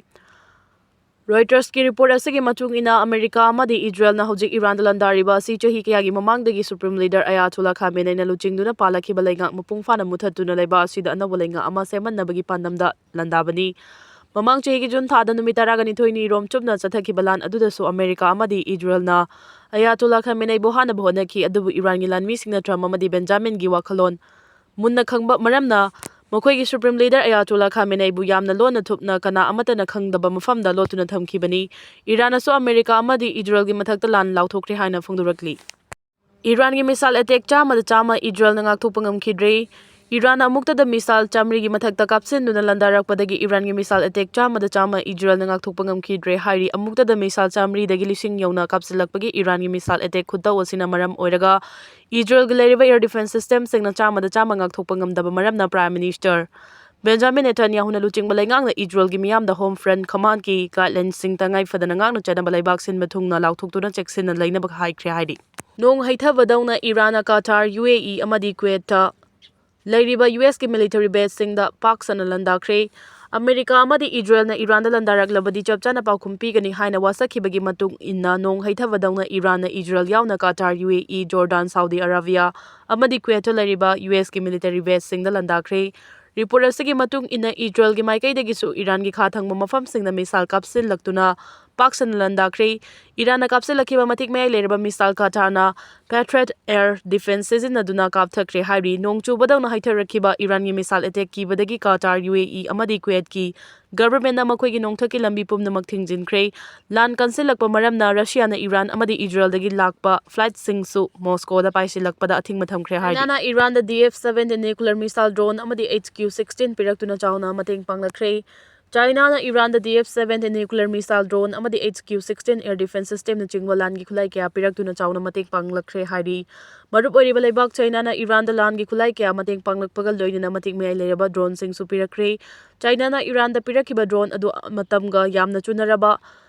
ꯔꯣꯏꯇꯔꯁꯀꯤ ꯔꯤꯄꯣꯔꯠ ꯑꯁꯤꯒꯤ ꯃꯇꯨꯡ ꯏꯟꯅ, ꯑꯃꯦꯔꯤꯀꯥ ꯑꯃꯗꯤ ꯏꯖꯔꯦꯜꯅ ꯍꯧꯖꯤꯛ ꯏꯔꯥꯟꯗ ꯂꯥꯟꯗꯥꯔꯤꯕ ꯑꯁꯤ ꯆꯍꯤ ꯀꯌꯥꯒꯤ ꯃꯃꯥꯡꯗꯒꯤ ꯁꯨꯄ꯭ꯔꯤꯝ ꯂꯤꯗꯔ ꯑꯌꯥꯇꯣꯂꯥ ꯈꯥꯃꯦꯅꯩꯅ ꯂꯨꯆꯤꯡꯗꯨꯅ ꯄꯥꯜꯂꯛꯈꯤꯕ ꯂꯩꯉꯥꯛ ꯃꯄꯨꯡ ꯐꯥꯅ ꯃꯨꯊꯠꯇꯨꯅ ꯂꯩꯕꯥꯛ ꯑꯁꯤꯗ ꯑꯅꯧꯕ ꯂꯩꯉꯥꯛ ꯑꯃ ꯁꯦꯝꯍꯟꯅꯕꯒꯤ ꯄꯥꯟꯗꯝꯗ ꯂꯥꯟꯗꯥꯕꯅꯤ꯫ ꯃꯃꯥꯡ ꯆꯍꯤꯒꯤ ꯖꯨꯟ ꯊꯥꯗ ꯅꯨꯃꯤꯠ ꯇꯔꯥꯒ ꯅꯤꯊꯣꯏꯅꯤ ꯔꯣꯝ ꯆꯨꯞꯅ ꯆꯠꯊꯈꯤꯕ ꯂꯥꯟ ꯑꯗꯨꯗꯁꯨ ꯑꯃꯦꯔꯤꯀꯥ ꯑꯃꯗꯤ ꯏꯖꯔꯦꯜꯅ ꯑꯌꯥꯇꯣꯂꯥ ꯈꯥꯃꯦꯅꯩꯕꯨ ꯍꯥꯠꯅꯕ ꯍꯣꯠꯅꯈꯤ, ꯑꯗꯨꯕꯨ ꯏꯔꯥꯟꯒꯤ ꯂꯥꯟꯃꯤꯁꯤꯡꯅ ꯇ꯭ꯔꯝꯞ ꯑꯃꯗꯤ ꯕꯦꯟꯖꯥꯃꯤꯟꯒꯤ ꯋꯥꯈꯜꯂꯣꯟ ꯃꯨꯟꯅ ꯈꯪꯕ ꯃꯔꯝꯅ ꯃꯈꯣꯏꯒꯤ ꯁꯨꯄ꯭ꯔꯤꯝ ꯂꯤꯗꯔ ꯑꯌꯥꯇꯣꯂꯥ ꯈꯥꯃꯦꯅꯩꯕꯨ ꯌꯥꯝꯅ ꯂꯣꯟꯅ ꯊꯨꯞꯅ ꯀꯅꯥ ꯑꯃꯠꯇꯅ ꯈꯪꯗꯕ ꯃꯐꯝꯗ ꯂꯣꯠꯇꯨꯅ ꯊꯝꯈꯤꯕꯅꯤ꯫ ꯏꯔꯥꯟꯅꯁꯨ ꯑꯃꯦꯔꯤꯀꯥ ꯑꯃꯗꯤ ꯏꯖꯔꯦꯜꯒꯤ ꯃꯊꯛꯇ ꯂꯥꯟ ꯂꯥꯎꯊꯣꯛꯈ꯭ꯔꯦ ꯍꯥꯏꯅ ꯐꯣꯡꯗꯣꯔꯛꯂꯤ꯫ ꯏꯔꯥꯟꯒꯤ ꯃꯤꯁꯥꯏꯜ ꯑꯦꯇꯦꯛ ꯆꯥꯝꯃꯗ ꯆꯥꯝꯃ ꯏꯖꯔꯦꯜꯅ ꯉꯥꯛꯊꯣꯛꯄ ꯉꯝꯈꯤꯗ꯭ꯔꯦ꯫ ꯏꯔꯥꯟꯅ ꯑꯃꯨꯛꯇꯗ ꯃꯤꯁꯥꯏꯜ ꯆꯥꯃꯔꯤꯒꯤ ꯃꯊꯛꯇ ꯀꯥꯞꯁꯤꯟꯗꯨꯅ ꯂꯥꯟꯗꯥꯔꯛꯄꯗꯒꯤ ꯏꯔꯥꯟꯒꯤ ꯃꯤꯁꯥꯏꯜ ꯑꯦꯇꯦꯛ ꯆꯥꯝꯃꯗ ꯆꯥꯝꯃ ꯏꯖꯔꯦꯜꯅ ꯉꯥꯛꯊꯣꯛꯄ ꯉꯝꯈꯤꯗ꯭ꯔꯦ ꯍꯥꯏꯔꯤ꯫ ꯑꯃꯨꯛꯇꯗ ꯃꯤꯁꯥꯏꯜ ꯆꯥꯃꯔꯤꯗꯒꯤ ꯂꯤꯁꯤꯡ ꯌꯧꯅ ꯀꯥꯞꯁꯤꯜꯂꯛꯄꯒꯤ ꯏꯔꯥꯟꯒꯤ ꯃꯤꯁꯥꯏꯜ ꯑꯦꯇꯦꯛ ꯈꯨꯇꯧ ꯑꯁꯤꯅ ꯃꯔꯝ ꯑꯣꯏꯔꯒ ꯏꯖꯔꯦꯜꯒꯤ ꯂꯩꯔꯤꯕ ꯑꯦꯌꯔ ꯗꯤꯐꯦꯟꯁ ꯁꯤꯁꯇꯦꯝꯁꯤꯡꯅ ꯆꯥꯝꯃꯗ ꯆꯥꯝꯃ ꯉꯥꯛꯊꯣꯛꯄ ꯉꯝꯗꯕ ꯃꯔꯝꯅ ꯄ꯭ꯔꯥꯏꯝ ꯃꯤꯅꯤꯁꯇꯔ ꯕꯦꯟꯖꯥꯃꯤꯟ ꯅꯦꯇꯥꯟꯌꯥꯍꯨꯅ ꯂꯨꯆꯤꯡꯕ ꯂꯩꯉꯥꯛꯅ ꯏꯖꯔꯦꯜꯒꯤ ꯃꯤꯌꯥꯝꯗ ꯍꯣꯝ ꯐ꯭ꯔꯟꯠ ꯀꯃꯥꯟꯗꯀꯤ ꯒꯥꯏꯗꯂꯥꯏꯟꯁꯤꯡ ꯇꯉꯥꯏ ꯐꯗꯅ ꯉꯥꯛꯅ ꯆꯠꯅꯕ ꯂꯩꯕꯥꯛ ꯁꯤꯟꯕ ꯊꯨꯡꯅ ꯂꯥꯎꯊꯣꯛꯇꯨꯅ ꯆꯦꯛꯁꯤꯟꯅ ꯂꯩꯅꯕ ꯍꯥꯏꯈ꯭ꯔꯦ ꯍꯥꯏꯔꯤ꯫ ꯅꯣꯡ ꯍꯩꯊꯕꯗꯧꯅ ꯏꯔꯥꯟꯅ ꯀꯇꯥꯔ, ꯌꯨ ꯑꯦ ꯏ ꯑꯃꯗꯤ ꯀꯨꯋꯦꯠꯇ ꯂꯩꯔꯤꯕ ꯌꯨ ꯑꯦꯁꯀꯤ ꯃꯤꯂꯤꯇꯔꯤ ꯕꯦꯖꯁꯤꯡꯗ ꯄꯥꯛ ꯁꯟꯅ ꯂꯥꯟꯗꯥꯈ꯭ꯔꯦ꯫ ꯑꯃꯦꯔꯤꯀꯥ ꯑꯃꯗꯤ ꯏꯖꯔꯦꯜꯅ ꯏꯔꯥꯟꯗ ꯂꯥꯟꯗꯥꯔꯛꯂꯕꯗꯤ ꯆꯞ ꯆꯥꯅ ꯄꯥꯎꯈꯨꯝ ꯄꯤꯒꯅꯤ ꯍꯥꯏꯅ ꯋꯥꯁꯛꯈꯤꯕꯒꯤ ꯃꯇꯨꯡ ꯏꯟꯅ, ꯅꯣꯡ ꯍꯩꯊꯕꯗꯧꯅ ꯏꯔꯥꯟꯅ ꯏꯖꯔꯦꯜ ꯌꯥꯎꯅ ꯀꯇꯥꯔ, ꯌꯨ ꯑꯦ ꯏ, ꯖꯣꯔꯗꯥꯟ, ꯁꯥꯎꯗꯤ ꯑꯔꯥꯕꯤꯌꯥ ꯑꯃꯗꯤ ꯀꯨꯋꯦꯠꯇ ꯂꯩꯔꯤꯕ ꯌꯨ ꯑꯦꯁꯀꯤ ꯃꯤꯂꯤꯇꯔꯤ ꯕꯦꯖꯁꯤꯡꯗ ꯂꯥꯟꯗꯥꯈ꯭ꯔꯦ꯫ ꯔꯤꯄꯣꯔꯠ ꯑꯁꯤꯒꯤ ꯃꯇꯨꯡ ꯏꯟꯅ, ꯏꯖꯔꯦꯜꯒꯤ ꯃꯥꯏꯀꯩꯗꯒꯤꯁꯨ ꯏꯔꯥꯟꯒꯤ ꯈꯥ ꯊꯪꯕ ꯃꯐꯝꯁꯤꯡꯗ ꯃꯤꯁꯥꯏꯜ ꯀꯥꯞꯁꯤꯜꯂꯛꯇꯨꯅ ꯄꯥꯛ ꯁꯟꯅ ꯂꯥꯟꯗꯥꯈ꯭ꯔꯦ꯫ ꯏꯔꯥꯟꯅ ꯀꯥꯞꯁꯤꯜꯂꯛꯈꯤꯕ ꯃꯇꯤꯛ ꯃꯌꯥꯏ ꯂꯩꯔꯕ ꯃꯤꯁꯥꯏꯜ ꯀꯇꯥꯔꯅ Patriot air defense ꯁꯤꯖꯤꯟꯅꯗꯨꯅ ꯀꯥꯞꯊꯈ꯭ꯔꯦ ꯍꯥꯏꯔꯤ꯫ ꯅꯣꯡ ꯆꯨꯕꯗꯧꯅ ꯍꯩꯊꯔꯛꯈꯤꯕ ꯏꯔꯥꯟꯒꯤ ꯃꯤꯁꯥꯏꯜ ꯑꯦꯇꯦꯛ ꯀꯤꯕꯗꯒꯤ ꯀꯇꯥꯔ, ꯌꯨ ꯑꯦ ꯏ ꯑꯃꯗꯤ ꯀꯨꯋꯦꯠꯀꯤ ꯒꯚꯔꯟꯃꯦꯟꯠꯅ ꯃꯈꯣꯏꯒꯤ ꯅꯣꯡꯊꯛꯀꯤ ꯂꯝꯕꯤ ꯄꯨꯝꯅꯃꯛ ꯊꯤꯡꯖꯤꯟꯈ꯭ꯔꯦ꯫ ꯂꯥꯟ ꯀꯟꯁꯤꯜꯂꯛꯄ ꯃꯔꯝꯅ ꯔꯁꯤꯌꯥꯅ ꯏꯔꯥꯟ ꯑꯃꯗꯤ ꯏꯖꯔꯦꯜꯗꯒꯤ ꯂꯥꯛꯄ ꯐ꯭ꯂꯥꯏꯠꯁꯤꯡꯁꯨ ꯃꯣꯁꯀꯣꯗ ꯄꯥꯏꯁꯤꯜꯂꯛꯄꯗ ꯑꯊꯤꯡꯕ ꯊꯝꯈ꯭ꯔꯦ ꯍꯥꯏꯔꯤ꯫ ꯆꯥꯏꯅꯥꯅ ꯏꯔꯥꯟꯗ D F seventeen nuclear missile drone ꯑꯃꯗꯤ H Q sixteen ꯄꯤꯔꯛꯇꯨꯅ ꯆꯥꯎꯅ ꯃꯇꯦꯡ ꯄꯥꯡꯂꯛꯈ꯭ꯔꯦ꯫ ꯆꯥꯏꯅꯥꯅ ꯏꯔꯥꯟꯗ D F seventeen nuclear missile drone ꯑꯃꯗꯤ H Q sixteen air defense system ꯅꯆꯤꯡꯕ ꯂꯥꯟꯒꯤ ꯈꯨꯠꯂꯥꯏ ꯀꯌꯥ ꯄꯤꯔꯛꯇꯨꯅ ꯆꯥꯎꯅ ꯃꯇꯦꯡ ꯄꯥꯡꯂꯛꯈ꯭ꯔꯦ ꯍꯥꯏꯔꯤ꯫ ꯃꯔꯨꯞ ꯑꯣꯏꯔꯤꯕ ꯂꯩꯕꯥꯛ ꯆꯥꯏꯅꯥꯅ ꯏꯔꯥꯟꯗ ꯂꯥꯟꯒꯤ ꯈꯨꯠꯂꯥꯏ ꯀꯌꯥ ꯃꯇꯦꯡ ꯄꯥꯡꯂꯛꯄꯒ ꯂꯣꯏꯅꯅ ꯃꯇꯤꯛ ꯃꯌꯥꯏ ꯂꯩꯔꯕ ꯗ꯭ꯔꯣꯟꯁꯤꯡꯁꯨ ꯄꯤꯔꯛꯈ꯭ꯔꯦ꯫ ꯆꯥꯏꯅꯥꯅ ꯏꯔꯥꯟꯗ ꯄꯤꯔꯛꯈꯤꯕ ꯗ꯭ꯔꯣꯟ ꯑꯗꯨ ꯃꯇꯝꯒ ꯌꯥꯝꯅ ꯆꯨꯅꯔꯕ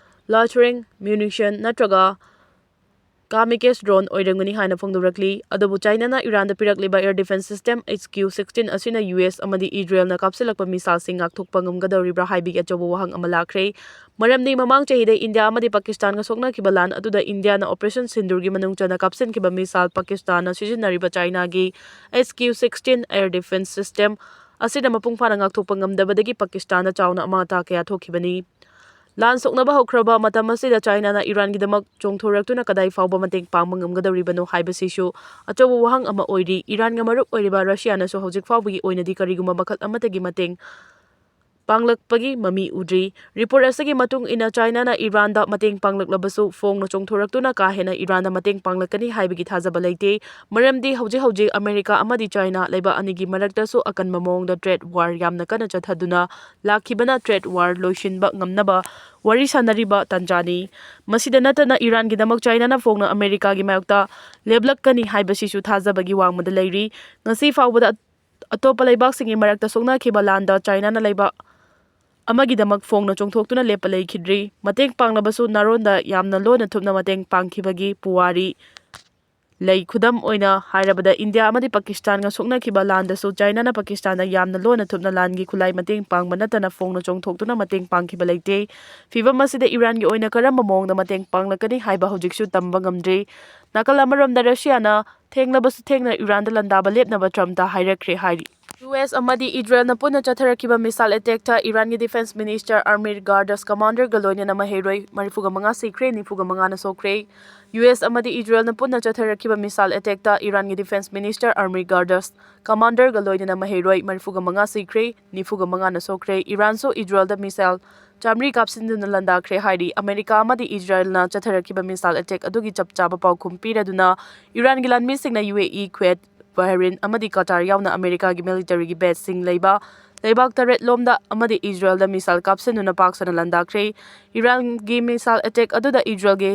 loitering munition ꯅꯠꯇ꯭ꯔꯒ kamikaze drone ꯑꯣꯏꯔꯝꯒꯅꯤ ꯍꯥꯏꯅ ꯐꯣꯡꯗꯣꯔꯛꯂꯤ꯫ ꯑꯗꯨꯕꯨ ꯆꯥꯏꯅꯥꯅ ꯏꯔꯥꯟꯗ ꯄꯤꯔꯛꯂꯤꯕ air defense system H Q sixteen ꯑꯁꯤꯅ ꯌꯨ ꯑꯦꯁ ꯑꯃꯗꯤ ꯏꯖꯔꯦꯜꯅ ꯀꯥꯞꯁꯤꯜꯂꯛꯄ ꯃꯤꯁꯥꯏꯜꯁꯤꯡ ꯉꯥꯛꯊꯣꯛꯄ ꯉꯝꯒꯗꯧꯔꯤꯕ꯭ꯔꯥ ꯍꯥꯏꯕꯒꯤ ꯑꯆꯧꯕ ꯋꯥꯍꯪ ꯑꯃ ꯂꯥꯛꯈ꯭ꯔꯦ꯫ ꯃꯔꯝꯗꯤ ꯃꯃꯥꯡ ꯆꯍꯤꯗ ꯏꯟꯗꯤꯌꯥ ꯑꯃꯗꯤ ꯄꯥꯀꯤꯁꯇꯥꯟꯒ ꯁꯣꯛꯅꯈꯤꯕ ꯂꯥꯟ ꯑꯗꯨꯗ ꯏꯟꯗꯤꯌꯥꯅ Operation Sindoorꯒꯤ ꯃꯅꯨꯡ ꯆꯟꯅ ꯀꯥꯞꯁꯤꯟꯈꯤꯕ ꯃꯤꯁꯥꯏꯜ ꯄꯥꯀꯤꯁꯇꯥꯟꯅ ꯁꯤꯖꯤꯟꯅꯔꯤꯕ ꯆꯥꯏꯅꯥꯒꯤ H Q sixteen air defense system ꯑꯁꯤꯅ ꯃꯄꯨꯡ ꯐꯥꯅ ꯉꯥꯛꯊꯣꯛꯄ ꯉꯝꯗꯕꯗꯒꯤ ꯄꯥꯀꯤꯁꯇꯥꯟꯗ ꯆꯥꯎꯅ ꯑꯃꯥꯡ ꯑꯇꯥ ꯀꯌꯥ ꯊꯣꯛꯈꯤꯕꯅꯤ꯫ ꯂꯥꯟ ꯁꯣꯛꯅꯕ ꯍꯧꯈ꯭ꯔꯕ ꯃꯇꯝ ꯑꯁꯤꯗ ꯆꯥꯏꯅꯥꯅ ꯏꯔꯥꯟꯒꯤꯗꯃꯛ ꯆꯣꯡꯊꯣꯔꯛꯇꯨꯅ ꯀꯗꯥꯏ ꯐꯥꯎꯕ ꯃꯇꯦꯡ ꯄꯥꯡꯕ ꯉꯝꯒꯗꯧꯔꯤꯕꯅꯣ ꯍꯥꯏꯕꯁꯤꯁꯨ ꯑꯆꯧꯕ ꯋꯥꯍꯪ ꯑꯃ ꯑꯣꯏꯔꯤ꯫ ꯏꯔꯥꯟꯒ ꯃꯔꯨꯞ ꯑꯣꯏꯔꯤꯕ ꯔꯁꯤꯌꯥꯅꯁꯨ ꯍꯧꯖꯤꯛ ꯐꯥꯎꯕꯒꯤ ꯑꯣꯏꯅꯗꯤ ꯀꯔꯤꯒꯨꯝꯕ ꯃꯈꯜ ꯑꯃꯠꯇꯒꯤ ꯃꯇꯦꯡ ꯄꯥꯡꯂꯛꯄꯒꯤ ꯃꯃꯤ ꯎꯗ꯭ꯔꯤ꯫ ꯔꯤꯄꯣꯔꯠ ꯑꯁꯤꯒꯤ ꯃꯇꯨꯡ ꯏꯟꯅ, ꯆꯥꯏꯅꯥꯅ ꯏꯔꯥꯟꯗ ꯃꯇꯦꯡ ꯄꯥꯡꯂꯛꯂꯕꯁꯨ, ꯐꯣꯡꯅ ꯆꯣꯡꯊꯣꯔꯛꯇꯨꯅ ꯀꯥ ꯍꯦꯟꯅ ꯏꯔꯥꯟꯗ ꯃꯇꯦꯡ ꯄꯥꯡꯂꯛꯀꯅꯤ ꯍꯥꯏꯕꯒꯤ ꯊꯥꯖꯕ ꯂꯩꯇꯦ꯫ ꯃꯔꯝꯗꯤ ꯍꯧꯖꯤꯛ ꯍꯧꯖꯤꯛ ꯑꯃꯦꯔꯤꯀꯥ ꯑꯃꯗꯤ ꯆꯥꯏꯅꯥ ꯂꯩꯕꯥꯛ ꯑꯅꯤꯒꯤ ꯃꯔꯛꯇꯁꯨ ꯑꯀꯟꯕ ꯃꯑꯣꯡꯗ trade war ꯌꯥꯝꯅ ꯀꯟꯅ ꯆꯠꯊꯗꯨꯅ ꯂꯥꯛꯈꯤꯕꯅ trade war ꯂꯣꯏꯁꯤꯟꯕ ꯉꯝꯅꯕ ꯋꯥꯔꯤ ꯁꯥꯅꯔꯤꯕ ꯇꯥꯟꯖꯥꯅꯤ꯫ ꯃꯁꯤꯗ ꯅꯠꯇꯅ ꯏꯔꯥꯟꯒꯤꯗꯃꯛ ꯆꯥꯏꯅꯥꯅ ꯐꯣꯡꯅ ꯑꯃꯦꯔꯤꯀꯥꯒꯤ ꯃꯥꯌꯣꯛꯇ ꯂꯦꯞꯂꯛꯀꯅꯤ ꯍꯥꯏꯕꯁꯤꯁꯨ ꯊꯥꯖꯕꯒꯤ ꯋꯥꯡꯃꯗ ꯂꯩꯔꯤ꯫ ꯉꯁꯤ ꯐꯥꯎꯕꯗ ꯑꯇꯣꯞꯄ ꯂꯩꯕꯥꯛꯁꯤꯡꯒꯤ ꯃꯔꯛꯇ ꯁꯣꯛꯅꯈꯤꯕ ꯂꯥꯟꯗ ꯆꯥꯏꯅꯥꯅ ꯂꯩꯕꯥꯛ ꯑꯃꯒꯤꯗꯃꯛ ꯐꯣꯡꯅ ꯆꯣꯡꯊꯣꯛꯇꯨꯅ ꯂꯦꯞꯄ ꯂꯩꯈꯤꯗ꯭ꯔꯤ꯫ ꯃꯇꯦꯡ ꯄꯥꯡꯂꯕꯁꯨ ꯅꯥꯔꯣꯟꯗ ꯌꯥꯝꯅ ꯂꯣꯟꯅ ꯊꯨꯞꯅ ꯃꯇꯦꯡ ꯄꯥꯡꯈꯤꯕꯒꯤ ꯄꯨꯋꯥꯔꯤ ꯂꯩ꯫ ꯈꯨꯗꯝ ꯑꯣꯏꯅ ꯍꯥꯏꯔꯕꯗ, ꯏꯟꯗꯤꯌꯥ ꯑꯃꯗꯤ ꯄꯥꯀꯤꯁꯇꯥꯟꯒ ꯁꯣꯛꯅꯈꯤꯕ ꯂꯥꯟꯗꯁꯨ ꯆꯥꯏꯅꯥꯅ ꯄꯥꯀꯤꯁꯇꯥꯟꯗ ꯌꯥꯝꯅ ꯂꯣꯟꯅ ꯊꯨꯞꯅ ꯂꯥꯟꯒꯤ ꯈꯨꯠꯂꯥꯏ ꯃꯇꯦꯡ ꯄꯥꯡꯕ ꯅꯠꯇꯅ ꯐꯣꯡꯅ ꯆꯣꯡꯊꯣꯛꯇꯨꯅ ꯃꯇꯦꯡ ꯄꯥꯡꯈꯤꯕ ꯂꯩꯇꯦ꯫ ꯐꯤꯚꯝ ꯑꯁꯤꯗ ꯏꯔꯥꯟꯒꯤ ꯑꯣꯏꯅ ꯀꯔꯝꯕ ꯃꯑꯣꯡꯗ ꯃꯇꯦꯡ ꯄꯥꯡꯂꯛꯀꯅꯤ ꯍꯥꯏꯕ ꯍꯧꯖꯤꯛꯁꯨ ꯇꯝꯕ ꯉꯝꯗ꯭ꯔꯤ꯫ ꯅꯥꯀꯜ ꯑꯃꯔꯣꯝꯗ ꯔꯁꯤꯌꯥꯅ ꯊꯦꯡꯂꯕꯁꯨ ꯊꯦꯡꯅ ꯏꯔꯥꯟꯗ ꯂꯥꯟꯗꯥꯕ ꯂꯦꯞꯅꯕ ꯇ꯭ꯔꯝꯞꯇ ꯍꯥꯏꯔꯛꯈ꯭ꯔꯦ ꯍꯥꯏꯔꯤ꯫ ꯌꯨ ꯑꯦꯁ ꯑꯃꯗꯤ ꯏꯖꯔꯦꯜꯅ ꯄꯨꯟꯅ ꯆꯠꯊꯔꯛꯈꯤꯕ ꯃꯤꯁꯥꯏꯜ ꯑꯦꯇꯦꯛꯇ ꯏꯔꯥꯟꯒꯤ ꯗꯤꯐꯦꯟꯁ ꯃꯤꯅꯤꯁꯇꯔ ꯑꯃꯤꯔ ꯒꯥꯔꯗꯁ ꯀꯃꯥꯟꯗꯔꯒ ꯂꯣꯏꯅꯅ ꯃꯍꯩꯔꯣꯏ ꯃꯔꯤꯐꯨꯒ ꯃꯉꯥ ꯁꯤꯈ꯭ꯔꯦ, ꯅꯤꯐꯨꯒ ꯃꯉꯥꯅ ꯁꯣꯛꯈ꯭ꯔꯦ꯫ ꯌꯨ ꯑꯦꯁ ꯑꯃꯗꯤ ꯏꯖꯔꯦꯜꯅ ꯄꯨꯟꯅ ꯆꯠꯊꯔꯛꯈꯤꯕ ꯃꯤꯁꯥꯏꯜ ꯑꯦꯇꯦꯛꯇ ꯏꯔꯥꯟꯒꯤ ꯗꯤꯐꯦꯟꯁ ꯃꯤꯅꯤꯁꯇꯔ ꯑꯃꯤꯔ ꯒꯥꯔꯗꯁ ꯀꯃꯥꯟꯗꯔꯒ ꯂꯣꯏꯅꯅ ꯃꯍꯩꯔꯣꯏ ꯃꯔꯤꯐꯨꯒ ꯃꯉꯥ ꯁꯤꯈ꯭ꯔꯦ, ꯅꯤꯐꯨꯒ ꯃꯉꯥꯅ ꯁꯣꯛꯈ꯭ꯔꯦ꯫ ꯏꯔꯥꯟꯁꯨ ꯏꯖꯔꯦꯜꯗ ꯃꯤꯁꯥꯏꯜ ꯆꯥꯃꯔꯤ ꯀꯥꯞꯁꯤꯟꯗꯨꯅ ꯂꯥꯟꯗꯥꯈ꯭ꯔꯦ ꯍꯥꯏꯔꯤ꯫ ꯑꯃꯦꯔꯤꯀꯥ ꯑꯃꯗꯤ ꯏꯖꯔꯦꯜꯅ ꯆꯠꯊꯔꯛꯈꯤꯕ ꯃꯤꯁꯥꯏꯜ ꯑꯦꯇꯦꯛ ꯑꯗꯨꯒꯤ ꯆꯞ ꯆꯥꯕ ꯄꯥꯎꯈꯨꯝ ꯄꯤꯔꯗꯨꯅ ꯏꯔꯥꯟꯒꯤ ꯂꯥꯟꯃꯤꯁꯤꯡꯅ ꯌꯨ ꯑꯦ ꯏ, ꯀ꯭ꯋꯦꯠ, ꯕꯍꯔꯤꯟ ꯑꯃꯗꯤ ꯀꯇꯥꯔ ꯌꯥꯎꯅ ꯑꯃꯦꯔꯤꯀꯥꯒꯤ ꯃꯤꯂꯤꯇꯔꯤꯒꯤ ꯕꯦꯖꯁꯤꯡ ꯂꯩꯕ ꯂꯩꯕꯥꯛ ꯇꯔꯦꯠ ꯂꯣꯝꯗ ꯑꯃꯗꯤ ꯏꯖꯔꯦꯜꯗ ꯃꯤꯁꯥꯏꯜ ꯀꯥꯞꯁꯤꯟꯗꯨꯅ ꯄꯥꯛ ꯁꯟꯅ ꯂꯥꯟꯗꯥꯈ꯭ꯔꯦ꯫ ꯏꯔꯥꯟꯒꯤ ꯃꯤꯁꯥꯏꯜ ꯑꯦꯇꯦꯛ ꯑꯗꯨꯗ ꯏꯖꯔꯦꯜꯒꯤ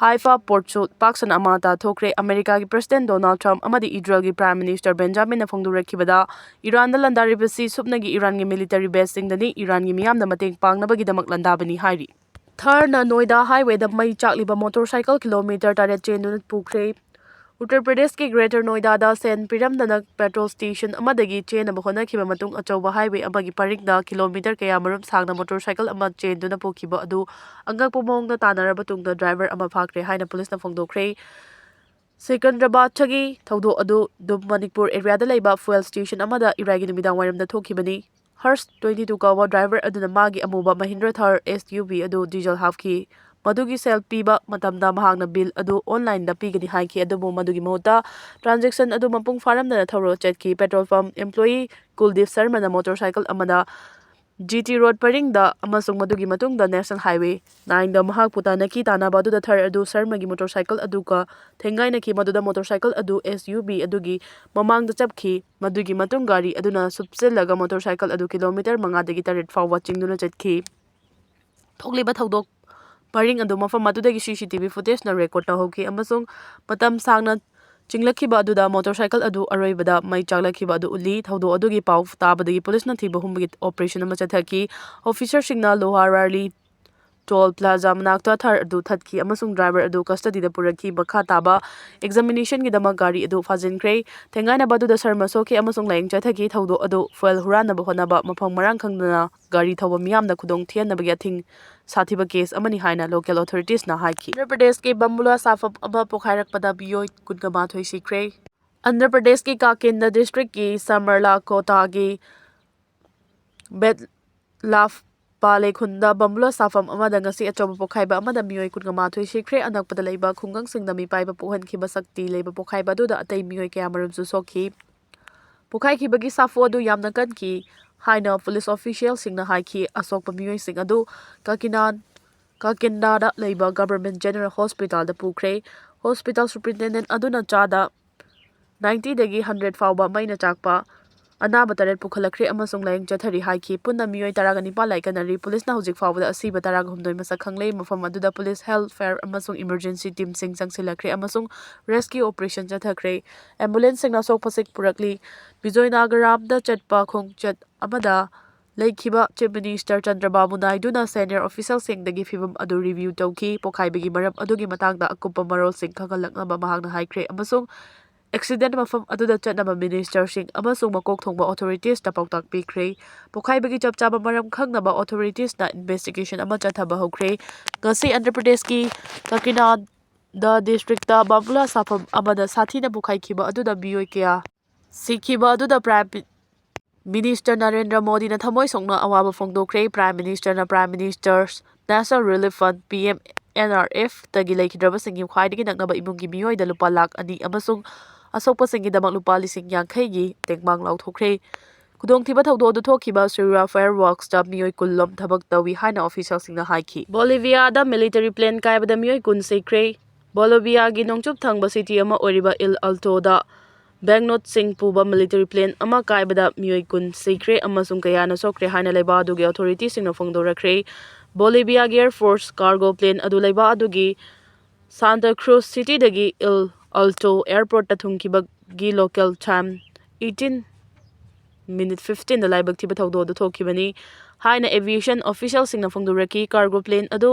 ꯍꯥꯏꯐꯥ ꯄꯣꯔꯠꯁꯨ ꯄꯥꯛ ꯁꯟꯅ ꯑꯃꯥꯡ ꯑꯇꯥ ꯊꯣꯛꯈ꯭ꯔꯦ꯫ ꯑꯃꯦꯔꯤꯀꯥꯒꯤ ꯄ꯭ꯔꯁꯤꯗꯦꯟ ꯗꯣꯅꯥꯜꯗ ꯇ꯭ꯔꯝꯞ ꯑꯃꯗꯤ ꯏꯖꯔꯦꯜꯒꯤ ꯄ꯭ꯔꯥꯏꯝ ꯃꯤꯅꯤꯁꯇꯔ ꯕꯦꯟꯖꯥꯃꯤꯟꯅ ꯐꯣꯡꯗꯣꯔꯛꯈꯤꯕꯗ, ꯏꯔꯥꯟꯗ ꯂꯥꯟꯗꯥꯔꯤꯕꯁꯤ ꯁꯨꯞꯅꯒꯤ ꯏꯔꯥꯟꯒꯤ ꯃꯤꯂꯤꯇꯔꯤ ꯕꯦꯖꯁꯤꯡꯗꯅꯤ, ꯏꯔꯥꯟꯒꯤ ꯃꯤꯌꯥꯝꯗ ꯃꯇꯦꯡ ꯄꯥꯡꯅꯕꯒꯤꯗꯃꯛ ꯂꯥꯟꯗꯥꯕꯅꯤ ꯍꯥꯏꯔꯤ꯫ ꯊꯔꯅ ꯅꯣꯏꯗꯥ ꯍꯥꯏꯋꯦꯗ ꯃꯩ ꯆꯥꯛꯂꯤꯕ ꯃꯣꯇꯣꯔꯁꯥꯏꯀꯜ ꯀꯤꯂꯣꯃꯤꯇꯔ ꯇꯔꯦꯠ ꯆꯦꯟꯗꯨꯅ ꯄꯨꯈ꯭ꯔꯦ꯫ ꯎꯠꯇꯔ ꯄ꯭ꯔꯗꯦꯁꯀꯤ ꯒ꯭ꯔꯦꯇꯔ ꯅꯣꯏꯗꯥꯗ ꯁꯦꯟ ꯄꯤꯔꯝꯗꯅ ꯄꯦꯇ꯭ꯔꯣꯜ ꯁ꯭ꯇꯦꯁꯟ ꯑꯃꯗꯒꯤ ꯆꯦꯟꯅꯕ ꯍꯣꯠꯅꯈꯤꯕ ꯃꯇꯨꯡ, ꯑꯆꯧꯕ ꯍꯥꯏꯋꯦ ꯑꯃꯒꯤ ꯄꯔꯤꯡꯗ ꯀꯤꯂꯣꯃꯤꯇꯔ ꯀꯌꯥꯃꯔꯨꯝ ꯁꯥꯡꯅ ꯃꯣꯇꯣꯔꯁꯥꯏꯀꯜ ꯑꯃ ꯆꯦꯟꯗꯨꯅ ꯄꯨꯈꯤꯕ ꯑꯗꯨ ꯑꯉꯛꯄ ꯃꯑꯣꯡꯗ ꯇꯥꯟꯅꯔꯕ ꯇꯨꯡꯗ ꯗ꯭ꯔꯥꯏꯚꯔ ꯑꯃ ꯐꯥꯈ꯭ꯔꯦ ꯍꯥꯏꯅ ꯄꯨꯂꯤꯁꯅ ꯐꯣꯡꯗꯣꯛꯈ꯭ꯔꯦ꯫ ꯁꯤꯀꯟꯗ꯭ꯔꯕꯥꯗꯇꯒꯤ ꯊꯧꯗꯣꯛ ꯑꯗꯨ ꯗꯨꯝ ꯃꯅꯤꯄꯨꯔ ꯑꯦꯔꯤꯌꯥꯗ ꯂꯩꯕ ꯐ꯭ꯌꯨꯑꯦꯜ ꯁ꯭ꯇꯦꯁꯟ ꯑꯃꯗ ꯏꯔꯥꯏꯒꯤ ꯅꯨꯃꯤꯗꯥꯡ ꯋꯥꯏꯔꯝꯗ ꯊꯣꯛꯈꯤꯕꯅꯤ꯫ ꯍꯔꯁ ꯇ꯭ꯋꯦꯟꯇꯤ ꯇꯨ ꯀꯧꯕ ꯗ꯭ꯔꯥꯏꯚꯔ ꯑꯗꯨꯅ ꯃꯥꯒꯤ ꯑꯃꯨꯕ ꯃꯍꯤꯟꯗ꯭ꯔ ꯊꯔ ꯑꯦꯁ ꯌꯨ ꯚꯤ ꯑꯗꯨ ꯗꯤꯖꯜ ꯍꯥꯞꯈꯤ꯫ ꯃꯗꯨꯒꯤ ꯁꯦꯜ ꯄꯤꯕ ꯃꯇꯝꯗ ꯃꯍꯥꯛꯅ ꯕꯤꯜ ꯑꯗꯨ ꯑꯣꯟꯂꯥꯏꯟꯗ ꯄꯤꯒꯅꯤ ꯍꯥꯏꯈꯤ, ꯑꯗꯨꯕꯨ ꯃꯗꯨꯒꯤ ꯃꯍꯨꯠꯇ ꯇ꯭ꯔꯥꯟꯖꯦꯛꯁꯟ ꯑꯗꯨ ꯃꯄꯨꯡ ꯐꯥꯔꯝꯗꯅ ꯊꯧꯔ ꯆꯠꯈꯤ꯫ ꯄꯦꯇ꯭ꯔꯣꯜ ꯄꯝꯞ ꯑꯦꯝꯄ꯭ꯂꯣꯌꯤ ꯀꯨꯜꯗꯤꯞ ꯁꯔꯃꯅ ꯃꯣꯇꯣꯔꯁꯥꯏꯀꯜ ꯑꯃꯗ ꯖꯤ ꯇꯤ ꯔꯣꯗ ꯄꯔꯤꯡꯗ ꯑꯃꯁꯨꯡ ꯃꯗꯨꯒꯤ ꯃꯇꯨꯡꯗ ꯅꯦꯁꯅꯦꯜ ꯍꯥꯏꯋꯦ ꯅꯥꯏꯟꯗ ꯃꯍꯥꯛꯄꯨ ꯇꯥꯟꯅꯈꯤ꯫ ꯇꯥꯟꯅꯕ ꯑꯗꯨꯗ ꯊꯔ ꯑꯗꯨ ꯁꯔꯃꯒꯤ ꯃꯣꯇꯣꯔꯁꯥꯏꯀꯜ ꯑꯗꯨꯒ ꯊꯦꯡꯒꯥꯏꯅꯈꯤ, ꯃꯗꯨꯗ ꯃꯣꯇꯣꯔꯁꯥꯏꯀꯜ ꯑꯗꯨ ꯑꯦꯁ ꯌꯨ ꯚꯤ ꯑꯗꯨꯒꯤ ꯃꯃꯥꯡꯗ ꯆꯞꯈꯤ꯫ ꯃꯗꯨꯒꯤ ꯃꯇꯨꯡ ꯒꯥꯔꯤ ꯑꯗꯨꯅ ꯁꯨꯞꯆꯤꯜꯂꯒ ꯃꯣꯇꯣꯔꯁꯥꯏꯀꯜ ꯑꯗꯨ ꯀꯤꯂꯣꯃꯤꯇꯔ ꯃꯉꯥꯗꯒꯤ ꯇꯔꯦꯠ ꯐꯥꯎꯕ ꯆꯤꯡꯗꯨꯅ ꯆꯠꯈꯤ꯫ ꯊꯣꯛꯂꯤꯕ ꯊꯧꯗꯣꯛ ꯄꯔꯤꯡ ꯑꯗꯨ ꯃꯐꯝ ꯑꯗꯨꯗꯒꯤ ꯁꯤ ꯁꯤ ꯇꯤ ꯚꯤ ꯐꯨꯇꯦꯖꯅ ꯔꯦꯀꯣꯔꯗ ꯇꯧꯍꯧꯈꯤ ꯑꯃꯁꯨꯡ ꯃꯇꯝ ꯁꯥꯡꯅ ꯆꯤꯡꯂꯛꯈꯤꯕ ꯑꯗꯨꯗ ꯃꯣꯇꯣꯔꯁꯥꯏꯀꯜ ꯑꯗꯨ ꯑꯔꯣꯏꯕꯗ ꯃꯩ ꯆꯥꯛꯂꯛꯈꯤꯕ ꯑꯗꯨ ꯎꯠꯂꯤ꯫ ꯊꯧꯗꯣꯛ ꯑꯗꯨꯒꯤ ꯄꯥꯎ ꯇꯥꯕꯗꯒꯤ ꯄꯨꯂꯤꯁꯅ ꯊꯤꯕ ꯍꯨꯝꯕꯒꯤ ꯑꯣꯄꯔꯦꯁꯟ ꯑꯃ ꯆꯠꯊꯈꯤ꯫ ꯑꯣꯐꯤꯁꯔꯁꯤꯡꯅ ꯂꯣꯍꯥꯔꯥꯂꯤ ꯇꯣꯜ ꯄ꯭ꯂꯥꯖꯥ ꯃꯅꯥꯛꯇ ꯊꯥꯔ ꯑꯗꯨ ꯊꯠꯈꯤ ꯑꯃꯁꯨꯡ ꯗ꯭ꯔꯥꯏꯚꯔ ꯑꯗꯨ ꯀꯁꯇꯗꯤꯗ ꯄꯨꯔꯛꯈꯤ꯫ ꯃꯈꯥ ꯇꯥꯕ ꯑꯦꯛꯖꯥꯃꯤꯅꯦꯁꯟꯒꯤꯗꯃꯛ ꯒꯥꯔꯤ ꯑꯗꯨ ꯐꯥꯖꯤꯟꯈ꯭ꯔꯦ꯫ ꯊꯦꯡꯒꯥꯏꯅꯕ ꯑꯗꯨꯗ ꯁꯔꯃ ꯁꯣꯛꯈꯤ ꯑꯃꯁꯨꯡ ꯂꯥꯌꯦꯡ ꯆꯠꯊꯈꯤ꯫ ꯊꯧꯗꯣꯛ ꯑꯗꯨ ꯐꯣꯏꯜ ꯍꯨꯔꯥꯟꯅꯕ ꯍꯣꯠꯅꯕ, ꯃꯐꯝ ꯃꯔꯥꯡ ꯈꯪꯗꯅ ꯒꯥꯔꯤ ꯊꯧꯕ ꯃꯤꯌꯥꯝꯗ ꯈꯨꯗꯣꯡ ꯊꯤꯍꯟꯅꯕꯒꯤ ꯑꯊꯤꯡ ꯁꯥꯊꯤꯕ ꯀꯦꯁ ꯑꯃꯅꯤ ꯍꯥꯏꯅ ꯂꯣꯀꯦꯜ ꯑꯣꯊꯣꯔꯤꯇꯤꯁꯅ ꯍꯥꯏꯈꯤ꯫ ꯑꯟꯙ꯭ꯔ ꯄ꯭ꯔꯗꯦꯁꯀꯤ ꯕꯝꯕꯨꯂꯥ ꯁꯥꯐꯝ ꯑꯃ ꯄꯣꯈꯥꯏꯔꯛꯄꯗ ꯃꯤꯑꯣꯏ ꯀꯨꯟꯒ ꯃꯥꯊꯣꯏ ꯁꯤꯈ꯭ꯔꯦ꯫ ꯑꯟꯙ꯭ꯔ ꯄ꯭ꯔꯗꯦꯁꯀꯤ ꯀꯥꯀꯤꯟꯗ ꯗꯤꯁꯇ꯭ꯔꯤꯛꯀꯤ ꯁꯃꯔꯂꯥ ꯀꯣꯇꯥꯒꯤ ꯕꯦꯠ ꯂꯥꯐ ꯄꯥꯂꯦ ꯈꯨꯟꯗ ꯕꯝꯕꯨꯂꯥ ꯁꯥꯐꯝ ꯑꯃꯗ ꯉꯁꯤ ꯑꯆꯧꯕ ꯄꯣꯈꯥꯏꯕ ꯑꯃꯗ ꯃꯤꯑꯣꯏ ꯀꯨꯟꯒ ꯃꯥꯊꯣꯏ ꯁꯤꯈ꯭ꯔꯦ꯫ ꯑꯅꯛꯄꯗ ꯂꯩꯕ ꯈꯨꯡꯒꯪꯁꯤꯡꯗ ꯃꯤꯄꯥꯏꯕ ꯄꯣꯛꯍꯟꯈꯤꯕ ꯁꯛꯇꯤ ꯂꯩꯕ ꯄꯣꯈꯥꯏꯕ ꯑꯗꯨꯗ ꯑꯇꯩ ꯃꯤꯑꯣꯏ ꯀꯌꯥꯃꯔꯨꯝꯁꯨ ꯁꯣꯛꯈꯤ꯫ ꯄꯣꯈꯥꯏꯈꯤꯕꯒꯤ ꯁꯥꯐꯨ ꯑꯗꯨ ꯌꯥꯝꯅ ꯀꯟꯈꯤ ꯍꯥꯏꯅ ꯄꯨꯂꯤꯁ ꯑꯣꯐꯤꯁꯤꯌꯦꯜꯁꯤꯡꯅ ꯍꯥꯏꯈꯤ꯫ ꯑꯁꯣꯛꯄ ꯃꯤꯑꯣꯏꯁꯤꯡ ꯑꯗꯨ ꯀꯥꯀꯤꯅꯥꯟ, ꯀꯥꯀꯤꯟꯗꯥꯗ ꯂꯩꯕ ꯒꯚꯔꯟꯃꯦꯟꯠ ꯖꯦꯅꯔꯦꯜ ꯍꯣꯁꯄꯤꯇꯥꯜꯗ ꯄꯨꯈ꯭ꯔꯦ꯫ ꯍꯣꯁꯄꯤꯇꯥꯜ ꯁꯨꯄꯔꯤꯟꯇꯦꯟꯗꯦꯟꯠ ꯑꯗꯨꯅ ꯆꯥꯗ ꯅꯥꯏꯟꯇꯤꯗꯒꯤ ꯍꯟꯗ꯭ꯔꯦꯠ ꯐꯥꯎꯕ ꯃꯩꯅ ꯆꯥꯛꯄ ꯑꯅꯥꯕ ꯇꯔꯦꯠ ꯄꯨꯈꯠꯂꯛꯈ꯭ꯔꯦ ꯑꯃꯁꯨꯡ ꯂꯥꯌꯦꯡ ꯆꯠꯊꯔꯤ ꯍꯥꯏꯈꯤ꯫ ꯄꯨꯟꯅ ꯃꯤꯑꯣꯏ ꯇꯔꯥꯒ ꯅꯤꯄꯥꯟ ꯂꯥꯏꯀꯠꯅꯔꯤ꯫ ꯄꯨꯂꯤꯁꯅ ꯍꯧꯖꯤꯛ ꯐꯥꯎꯕꯗ ꯑꯁꯤꯕ ꯇꯔꯥꯒ ꯍꯨꯝꯗꯣꯏ ꯃꯁꯛ ꯈꯪꯂꯦ꯫ ꯃꯐꯝ ꯑꯗꯨꯗ ꯄꯨꯂꯤꯁ, ꯍꯦꯜꯊ, ꯐꯥꯌꯔ ꯑꯃꯁꯨꯡ ꯏꯃꯔꯖꯦꯟꯁꯤ ꯇꯤꯝꯁꯤꯡ ꯆꯪꯁꯤꯜꯂꯛꯈ꯭ꯔꯦ ꯑꯃꯁꯨꯡ ꯔꯦꯁꯀ꯭ꯌꯨ ꯑꯣꯄꯔꯦꯁꯟ ꯆꯠꯊꯈ꯭ꯔꯦ꯫ ꯑꯦꯝꯕꯨꯂꯦꯟꯁꯁꯤꯡꯅ ꯑꯁꯣꯛꯄꯁꯤꯡ ꯄꯨꯔꯛꯂꯤ꯫ ꯕꯤꯖꯣꯏꯅꯥꯒꯔꯥꯝꯗ ꯆꯠꯄ ꯈꯣꯡꯆꯠ ꯑꯃꯗ ꯂꯩꯈꯤꯕ ꯆꯤꯐ ꯃꯤꯅꯤꯁꯇꯔ ꯆꯟꯗ꯭ꯔꯕꯥꯕꯨ ꯅꯥꯏꯗꯨꯅ ꯁꯦꯅꯤꯌꯔ ꯑꯣꯐꯤꯁꯤꯌꯦꯜꯁꯤꯡꯗꯒꯤ ꯐꯤꯚꯝ ꯑꯗꯨ ꯔꯤꯚꯤꯌꯨ ꯇꯧꯈꯤ꯫ ꯄꯣꯈꯥꯏꯕꯒꯤ ꯃꯔꯝ ꯑꯗꯨꯒꯤ ꯃꯇꯥꯡꯗ ꯑꯀꯨꯞꯄ ꯃꯔꯣꯜꯁꯤꯡ ꯈꯪꯍꯜꯂꯛꯅꯕ ꯃꯍꯥꯛꯅ ꯍꯥꯏꯈ꯭ꯔꯦ ꯑꯃꯁꯨꯡ ꯑꯦꯛꯁꯤꯗꯦꯟꯠ ꯃꯐꯝ ꯑꯗꯨꯗ ꯆꯠꯅꯕ ꯃꯤꯅꯤꯁꯇꯔꯁꯤꯡ ꯑꯃꯁꯨꯡ ꯃꯀꯣꯛ ꯊꯣꯡꯕ ꯑꯣꯊꯣꯔꯤꯇꯤꯁꯇ ꯄꯥꯎꯇꯥꯛ ꯄꯤꯈ꯭ꯔꯦ꯫ ꯄꯣꯈꯥꯏꯕꯒꯤ ꯆꯞ ꯆꯥꯕ ꯃꯔꯝ ꯈꯪꯅꯕ ꯑꯣꯊꯣꯔꯤꯇꯤꯁꯅ ꯏꯟꯚꯦꯁꯇꯤꯒꯦꯁꯟ ꯑꯃ ꯆꯠꯊꯕ ꯍꯧꯈ꯭ꯔꯦ꯫ ꯉꯁꯤ ꯑꯟꯙ꯭ꯔ ꯄ꯭ꯔꯗꯦꯁꯀꯤ ꯀꯥꯀꯤꯅꯥꯗ ꯗꯤꯁꯇ꯭ꯔꯤꯛꯇ ꯕꯝꯕꯨꯂꯥ ꯁꯥꯐꯝ ꯑꯃꯗ ꯁꯥꯊꯤꯅ ꯄꯣꯈꯥꯏꯈꯤꯕ ꯑꯗꯨꯗ ꯃꯤꯑꯣꯏ ꯀꯌꯥ ꯁꯤꯈꯤꯕ ꯑꯗꯨꯗ ꯄ꯭ꯔꯥꯏꯝ ꯃꯤꯅꯤꯁꯇꯔ ꯅꯔꯦꯟꯗ꯭ꯔ ꯃꯣꯗꯤꯅ ꯊꯃꯣꯏ ꯁꯣꯛꯅ ꯑꯋꯥꯕ ꯐꯣꯡꯗꯣꯛꯈ꯭ꯔꯦ꯫ ꯄ꯭ꯔꯥꯏꯝ ꯃꯤꯅꯤꯁꯇꯔꯅ prime minister's national relief fund, P M N R F, ꯇꯒꯤ ꯂꯩꯈꯤꯗ꯭ꯔꯕꯁꯤꯡꯒꯤ ꯈ꯭ꯋꯥꯏꯗꯒꯤ ꯅꯛꯅꯕ ꯏꯃꯨꯡꯒꯤ ꯃꯤꯑꯣꯏꯗ ꯂꯨꯄꯥ ꯂꯥꯈ ꯑꯅꯤ ꯑꯃꯁꯨꯡ ꯑꯁꯣꯛꯄꯁꯤꯡꯒꯤꯗꯃꯛ ꯂꯨꯄꯥ ꯂꯤꯁꯤꯡ ꯌꯥꯡꯈꯩꯒꯤ ꯇꯦꯡꯕꯥꯡ ꯂꯥꯎꯊꯣꯛꯈ꯭ꯔꯦ꯫ ꯈꯨꯗꯣꯡꯊꯤꯕ ꯊꯧꯗꯣꯛ ꯑꯗꯨ ꯊꯣꯛꯈꯤꯕ ꯁꯨꯔꯤꯌꯥ ꯐꯥꯌꯔ ꯋꯥꯔꯛꯁꯇ ꯃꯤꯑꯣꯏ ꯀꯨꯟ ꯂꯣꯝ ꯊꯕꯛ ꯇꯧꯏ ꯍꯥꯏꯅ ꯑꯣꯐꯤꯁꯤꯌꯦꯜꯁꯤꯡꯅ ꯍꯥꯏꯈꯤ꯫ ꯕꯣꯂꯤꯚꯤꯌꯥꯗ ꯃꯤꯂꯤꯇꯔꯤ ꯄ꯭ꯂꯦꯟ ꯀꯥꯏꯕꯗ ꯃꯤꯑꯣꯏ ꯀꯨꯟ ꯁꯤꯈ꯭ꯔꯦ꯫ ꯕꯣꯂꯤꯚꯤꯌꯥꯒꯤ ꯅꯣꯡꯆꯨꯞ ꯊꯪꯕ ꯁꯤꯇꯤ ꯑꯃ ꯑꯣꯏꯔꯤꯕ ꯏꯜ ꯑꯜꯇꯣꯗ ꯕꯦꯡꯛꯅꯣꯠꯁꯤꯡ ꯄꯨꯕ ꯃꯤꯂꯤꯇꯔꯤ ꯄ꯭ꯂꯦꯟ ꯑꯃ ꯀꯥꯏꯕꯗ ꯃꯤꯑꯣꯏ ꯀꯨꯟ ꯁꯤꯈ꯭ꯔꯦ ꯑꯃꯁꯨꯡ ꯀꯌꯥꯅ ꯁꯣꯛꯈ꯭ꯔꯦ ꯍꯥꯏꯅ ꯂꯩꯕꯥꯛ ꯑꯗꯨꯒꯤ ꯑꯣꯊꯣꯔꯤꯇꯤꯁꯤꯡꯅ ꯐꯣꯡꯗꯣꯔꯛꯈ꯭ꯔꯦ꯫ ꯕꯣꯂꯤꯚꯤꯌꯥꯒꯤ ꯑꯦꯌꯔ ꯐꯣꯔꯁ ꯀꯥꯔꯒꯣ ꯄ꯭ꯂꯦꯟ ꯑꯗꯨ ꯂꯩꯕꯥꯛ ꯑꯗꯨꯒꯤ ꯁꯥꯟꯇꯥ ꯀ꯭ꯔꯨꯖ ꯁꯤꯇꯤꯗꯒꯤ ꯏꯜ ꯑꯜꯇꯣ ꯑꯦꯌꯔꯄꯣꯔꯠꯇ ꯊꯨꯡꯈꯤꯕꯒꯤ local time eighteen minute fifteenꯗ ꯂꯥꯏꯕꯛ ꯊꯤꯕ ꯊꯧꯗꯣꯛ ꯑꯗꯨ ꯊꯣꯛꯈꯤꯕꯅꯤ ꯍꯥꯏꯅ aviation officialꯁꯤꯡꯅ ꯐꯣꯡꯗꯣꯔꯛꯈꯤ꯫ Cargo plane ꯑꯗꯨ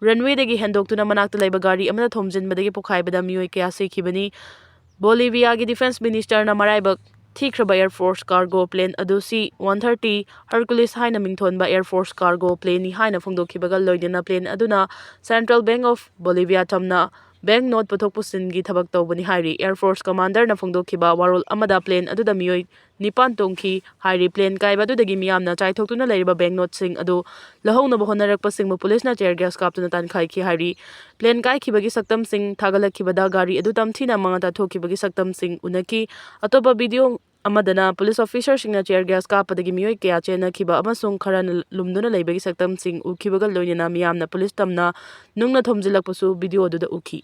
runwayꯗꯒꯤ ꯍꯦꯟꯗꯣꯛꯇꯨꯅ ꯃꯅꯥꯛꯇ ꯂꯩꯕ ꯒꯥꯔꯤ ꯑꯃꯅ ꯊꯣꯝꯖꯤꯟꯕꯗꯒꯤ ꯄꯣꯈꯥꯏꯕꯗ ꯃꯤꯑꯣꯏ ꯀꯌꯥ ꯁꯤꯈꯤꯕꯅꯤ꯫ ꯕꯣꯂꯤꯚꯤꯌꯥꯒꯤ defence ministerꯅ ꯃꯔꯥꯏꯕꯛ ꯊꯤꯈ꯭ꯔꯕ air force cargo plane ꯑꯗꯨ C one thirty Hercules ꯍꯥꯏꯅ ꯃꯤꯡꯊꯣꯟꯕ air force cargo planeꯅꯤ ꯍꯥꯏꯅ ꯐꯣꯡꯗꯣꯛꯈꯤꯕꯒ ꯂꯣꯏꯅꯅ plane ꯑꯗꯨꯅ Central Bank of Bolivia ꯇꯝꯅ bank note ꯄꯨꯊꯣꯛ ꯄꯨꯁꯤꯟꯒꯤ ꯊꯕꯛ ꯇꯧꯕꯅꯤ ꯍꯥꯏꯔꯤ꯫ Air Force commanderꯅ ꯐꯣꯡꯗꯣꯛꯈꯤꯕ ꯋꯥꯔꯣꯜ ꯑꯃꯗ plane ꯑꯗꯨꯗ ꯃꯤꯑꯣꯏ ꯅꯤꯄꯥꯟ ꯇꯣꯡꯈꯤ ꯍꯥꯏꯔꯤ꯫ Plane ꯀꯥꯏꯕ ꯑꯗꯨꯗꯒꯤ ꯃꯤꯌꯥꯝꯅ ꯆꯥꯏꯊꯣꯛꯇꯨꯅ ꯂꯩꯔꯤꯕ bank noteꯁꯤꯡ ꯑꯗꯨ ꯂꯧꯍꯧꯅꯕ ꯍꯣꯠꯅꯔꯛꯄꯁꯤꯡꯕꯨ ꯄꯨꯂꯤꯁꯅ tear gas ꯀꯥꯞꯇꯨꯅ ꯇꯥꯟꯈꯥꯏꯈꯤ ꯍꯥꯏꯔꯤ꯫ Plane ꯀꯥꯏꯈꯤꯕꯒꯤ ꯁꯛꯇꯝꯁꯤꯡ ꯊꯥꯒꯠꯂꯛꯈꯤꯕꯗ ꯒꯥꯔꯤ ꯑꯗꯨ ꯇꯝꯊꯤꯅ ꯃꯉꯥ ꯇꯥꯊꯣꯛꯈꯤꯕꯒꯤ ꯁꯛꯇꯝꯁꯤꯡ ꯎꯅꯈꯤ꯫ ꯑꯇꯣꯞꯄ video ꯑꯃꯗꯅ ꯄꯨꯂꯤꯁ officerꯁꯤꯡꯅ tear gas ꯀꯥꯞꯄꯗꯒꯤ ꯃꯤꯑꯣꯏ ꯀꯌꯥ ꯆꯦꯟꯅꯈꯤꯕ ꯑꯃꯁꯨꯡ ꯈꯔꯅ ꯂꯨꯝꯗꯨꯅ ꯂꯩꯕꯒꯤ ꯁꯛꯇꯝꯁꯤꯡ ꯎꯈꯤꯕꯒ ꯂꯣꯏꯅꯅ ꯃꯤꯌꯥꯝꯅ ꯄꯨꯂꯤꯁ ꯇꯝꯅ ꯅꯨꯡꯅ ꯊꯣꯝꯖꯤꯜꯂꯛꯄꯁꯨ video ꯑꯗꯨꯗ ꯎꯈꯤ꯫